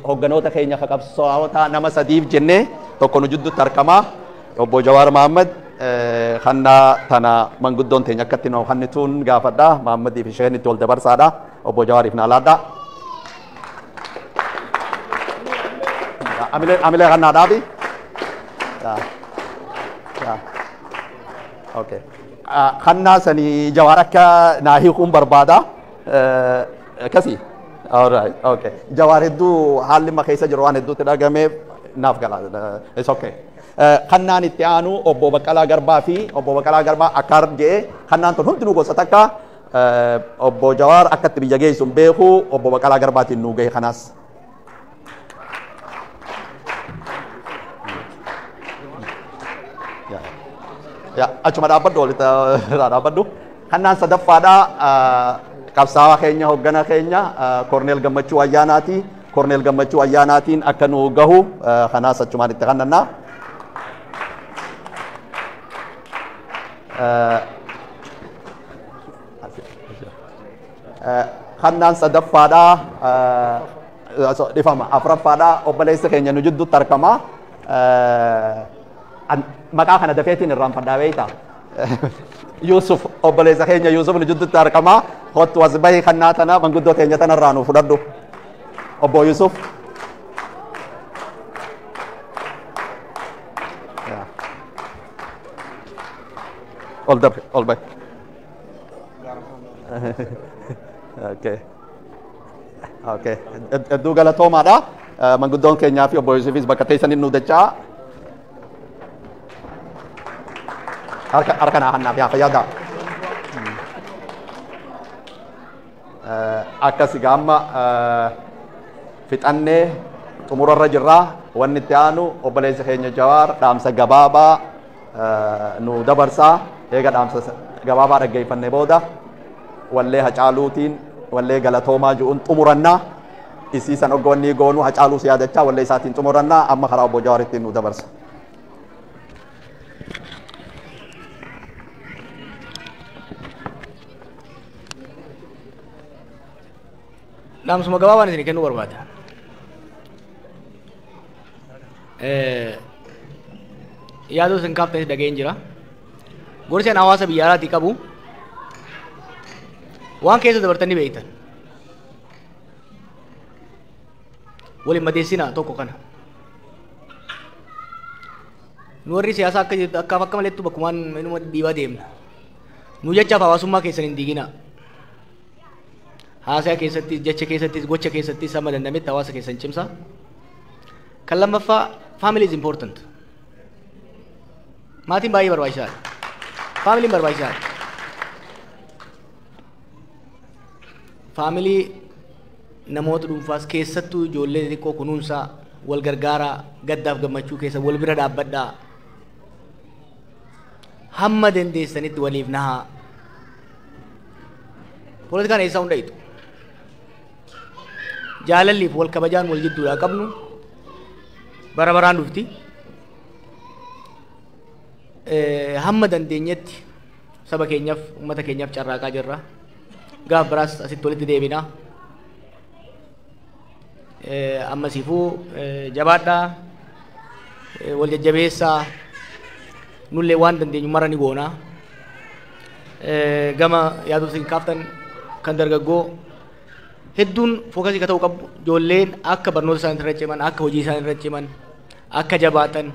hogganoota keenya ka qabsaa'ota nama sadiif jennee tokko nu jidduutti argamaa obbo Jawaar Mahammad kannaa tana manguddoon teenya akkatti nu kannituun gaafadha. Mahammadii fi isheen itti wal dabarsaadha. Obbo Jawaariif naa laadha. Amilee kannaa dhaabi. Okay. Kannaa sanii Jawaar akka naa hiikuun barbaada. Kasi? Alright, okay. Jawaar hedduu haalli ma keessa jiru waan hedduutti dhagameef naaf gala. It's okay. Kannaan itti aanu obbo Baqqalaa Garbaa fi obbo Baqqalaa Garbaa akka jee kannaan tun hundinuu gosa takka obbo Jawaar akkatti biyya geessu hin beeku obbo Baqqalaa Garbaatiin nuu gahe kanaas. Achuma dhaabbadhu walitti dhaabbadhu. Kannaan sadaffaadhaa qabsaa'aa keenya hoggana keenya Korneel Gammachuu Ayyaanaati. Korneel Gammachuu Ayyaanaatiin akka nu gahu kanaas achumaan itti kannannaa. Kannaan sadaffaadhaa dhifama afuraffaadhaa obboleessa keenya nu jidduutti argama. Maqaa kana dafeetiin irraanfadhaa beektaa. Yusuf obboleessa keenya Yusuf nu jidduutti argama. Hottu as bahi kannaa tana manguddoo teenya tanarraa nu fudhadhu. Obbo Yusuf. Ol dabre, ol bahi. Okay. Okay. Hedduu galatoomaadha. Manguddoon keenyaa fi obbo Yusufis bakka teessaniin nu dachaa. Harka naa hannaaf yaa fayyadaa. Akkas egaa amma fixannee xumurarra jirraa wanni itti aanu obboleessa keenya Jawaar dhaamsa gabaabaa nu dabarsaa. Eega dhaamsa gabaabaa dhaggeeffannee booda wallee Hacaaluutiin wallee galatoomaa ji'uun xumurannaa. Isiisan oggoonni goonuu Hacaaluus yaadachaa wallee isaatiin xumurannaa amma karaa obbo Jawaarittiin nu dabarsa. Dhaamsuma gabaabaan isin kennuu barbaada. Yaaduu isin kaaftanis dhageen jira. Gorsi an hawaasa biyya alaatii qabu waan keessa dabartanii beektan. Waliin madeessinaa tokko kana. Nu warri siyaasaa akka akkaaf akka maleettu bakkumaan inuma dhiibaa deemna. Nu jechaaf hawaasummaa keessan hin diiginaa. Haasaa keessattis, jecha keessattis, gocha keessattis hamma danda'ametti hawaasa keessan cimsa. Kan lammaffaa family is important. Maatiin baay'ee barbaachisaadha. Faamiliin barbaachisaadha. Faamilii namoota dhuunfaas keessattuu ijoollee xixiqqoo kunuunsaa, wal gargaaraa, gaddaaf gammachuu keessa wal bira dhaabbadhaa. Hamma dandeessanitti waliif nahaa. Poolitikaan eessaa hunda hiitu. Jaalalliif wal kabajaan wal jidduudhaa qabnu bara baraan dhufti. Hamma dandeenyetti saba keenyaaf, uummata keenyaaf carraaqaa jirra. Gaaf biraas asitti walitti deebina. Ammasiifuu jabaadhaa, wal jajjabeessaa, nullee waan dandeenyu mara ni goona. Gama yaadota isin kaaftan kan dargaggoo hedduun focus ka ta'uu qabu, ijoolleen akka barnoota isaanii irra ciman, akka hojii isaanii irra ciman, akka jabaatan,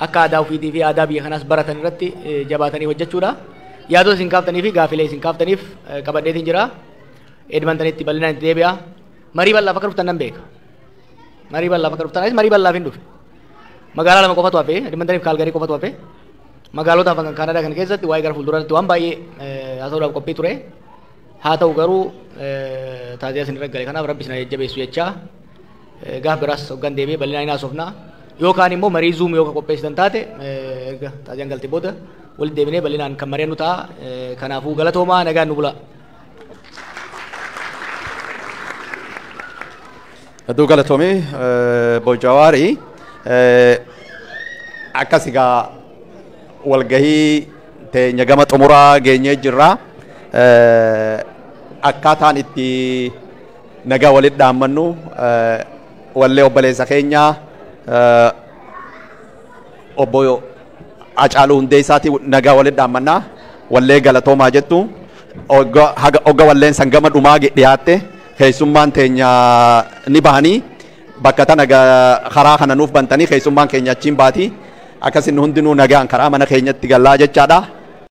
akka aadaa ofiitii fi aadaa biyya kanaas baratan irratti jabaatanii hojjechuudha. Yaadota isin kaaftanii fi gaafilee isin kaaftaniif qabadheetiin jira. Edmontonitti bal'inaan itti deebi'a. Marii bal'aaf akka dhuftan nan beeka. Marii bal'aaf akka dhuftan, anis marii bal'aaf hin dhufe. Magaalaa lama qofatu hafe, Edmontoniif Kaalgarii qofatu hafe. Magaalota hafan kan Kaanadaa kana keessatti waa'ee gara fuulduraatti waan baay'ee haasa'uudhaaf qophii ture. Haa ta'u garuu taaziyaa isin irra gale kanaaf Rabbi isin jajjabeessu jechaa, gaaf biraas hoggan deebi'ee bal'inaan hin haasofna. Yookaan immoo marii Zoom yoo qopheessitan taate, erga taaziyaan galte booda walitti deebinee bal'inaan kan mari'annu ta'a. Kanaafuu galatoomaa, nagaan nu bula. Hedduu galatoomii, Bojawaarii. Akkas egaa, walgahii teenya gama xumuraa geenyee jirra. Akkaataan itti nagaa walitti dhaammannu wallee obboleessa keenya obbo Hacaaluu Hundeessaati nagaa walitti dhaammannaa, wallee galatoomaa jettu. Hogga walleen san gama dhumaa dhiyaatte keessummaan teenya ni bahanii bakka tana karaa kana nuuf bantanii keessummaan keenya achiin baati. Akkasin hundinuu nagaan karaa mana keenyatti gallaa jechaadha.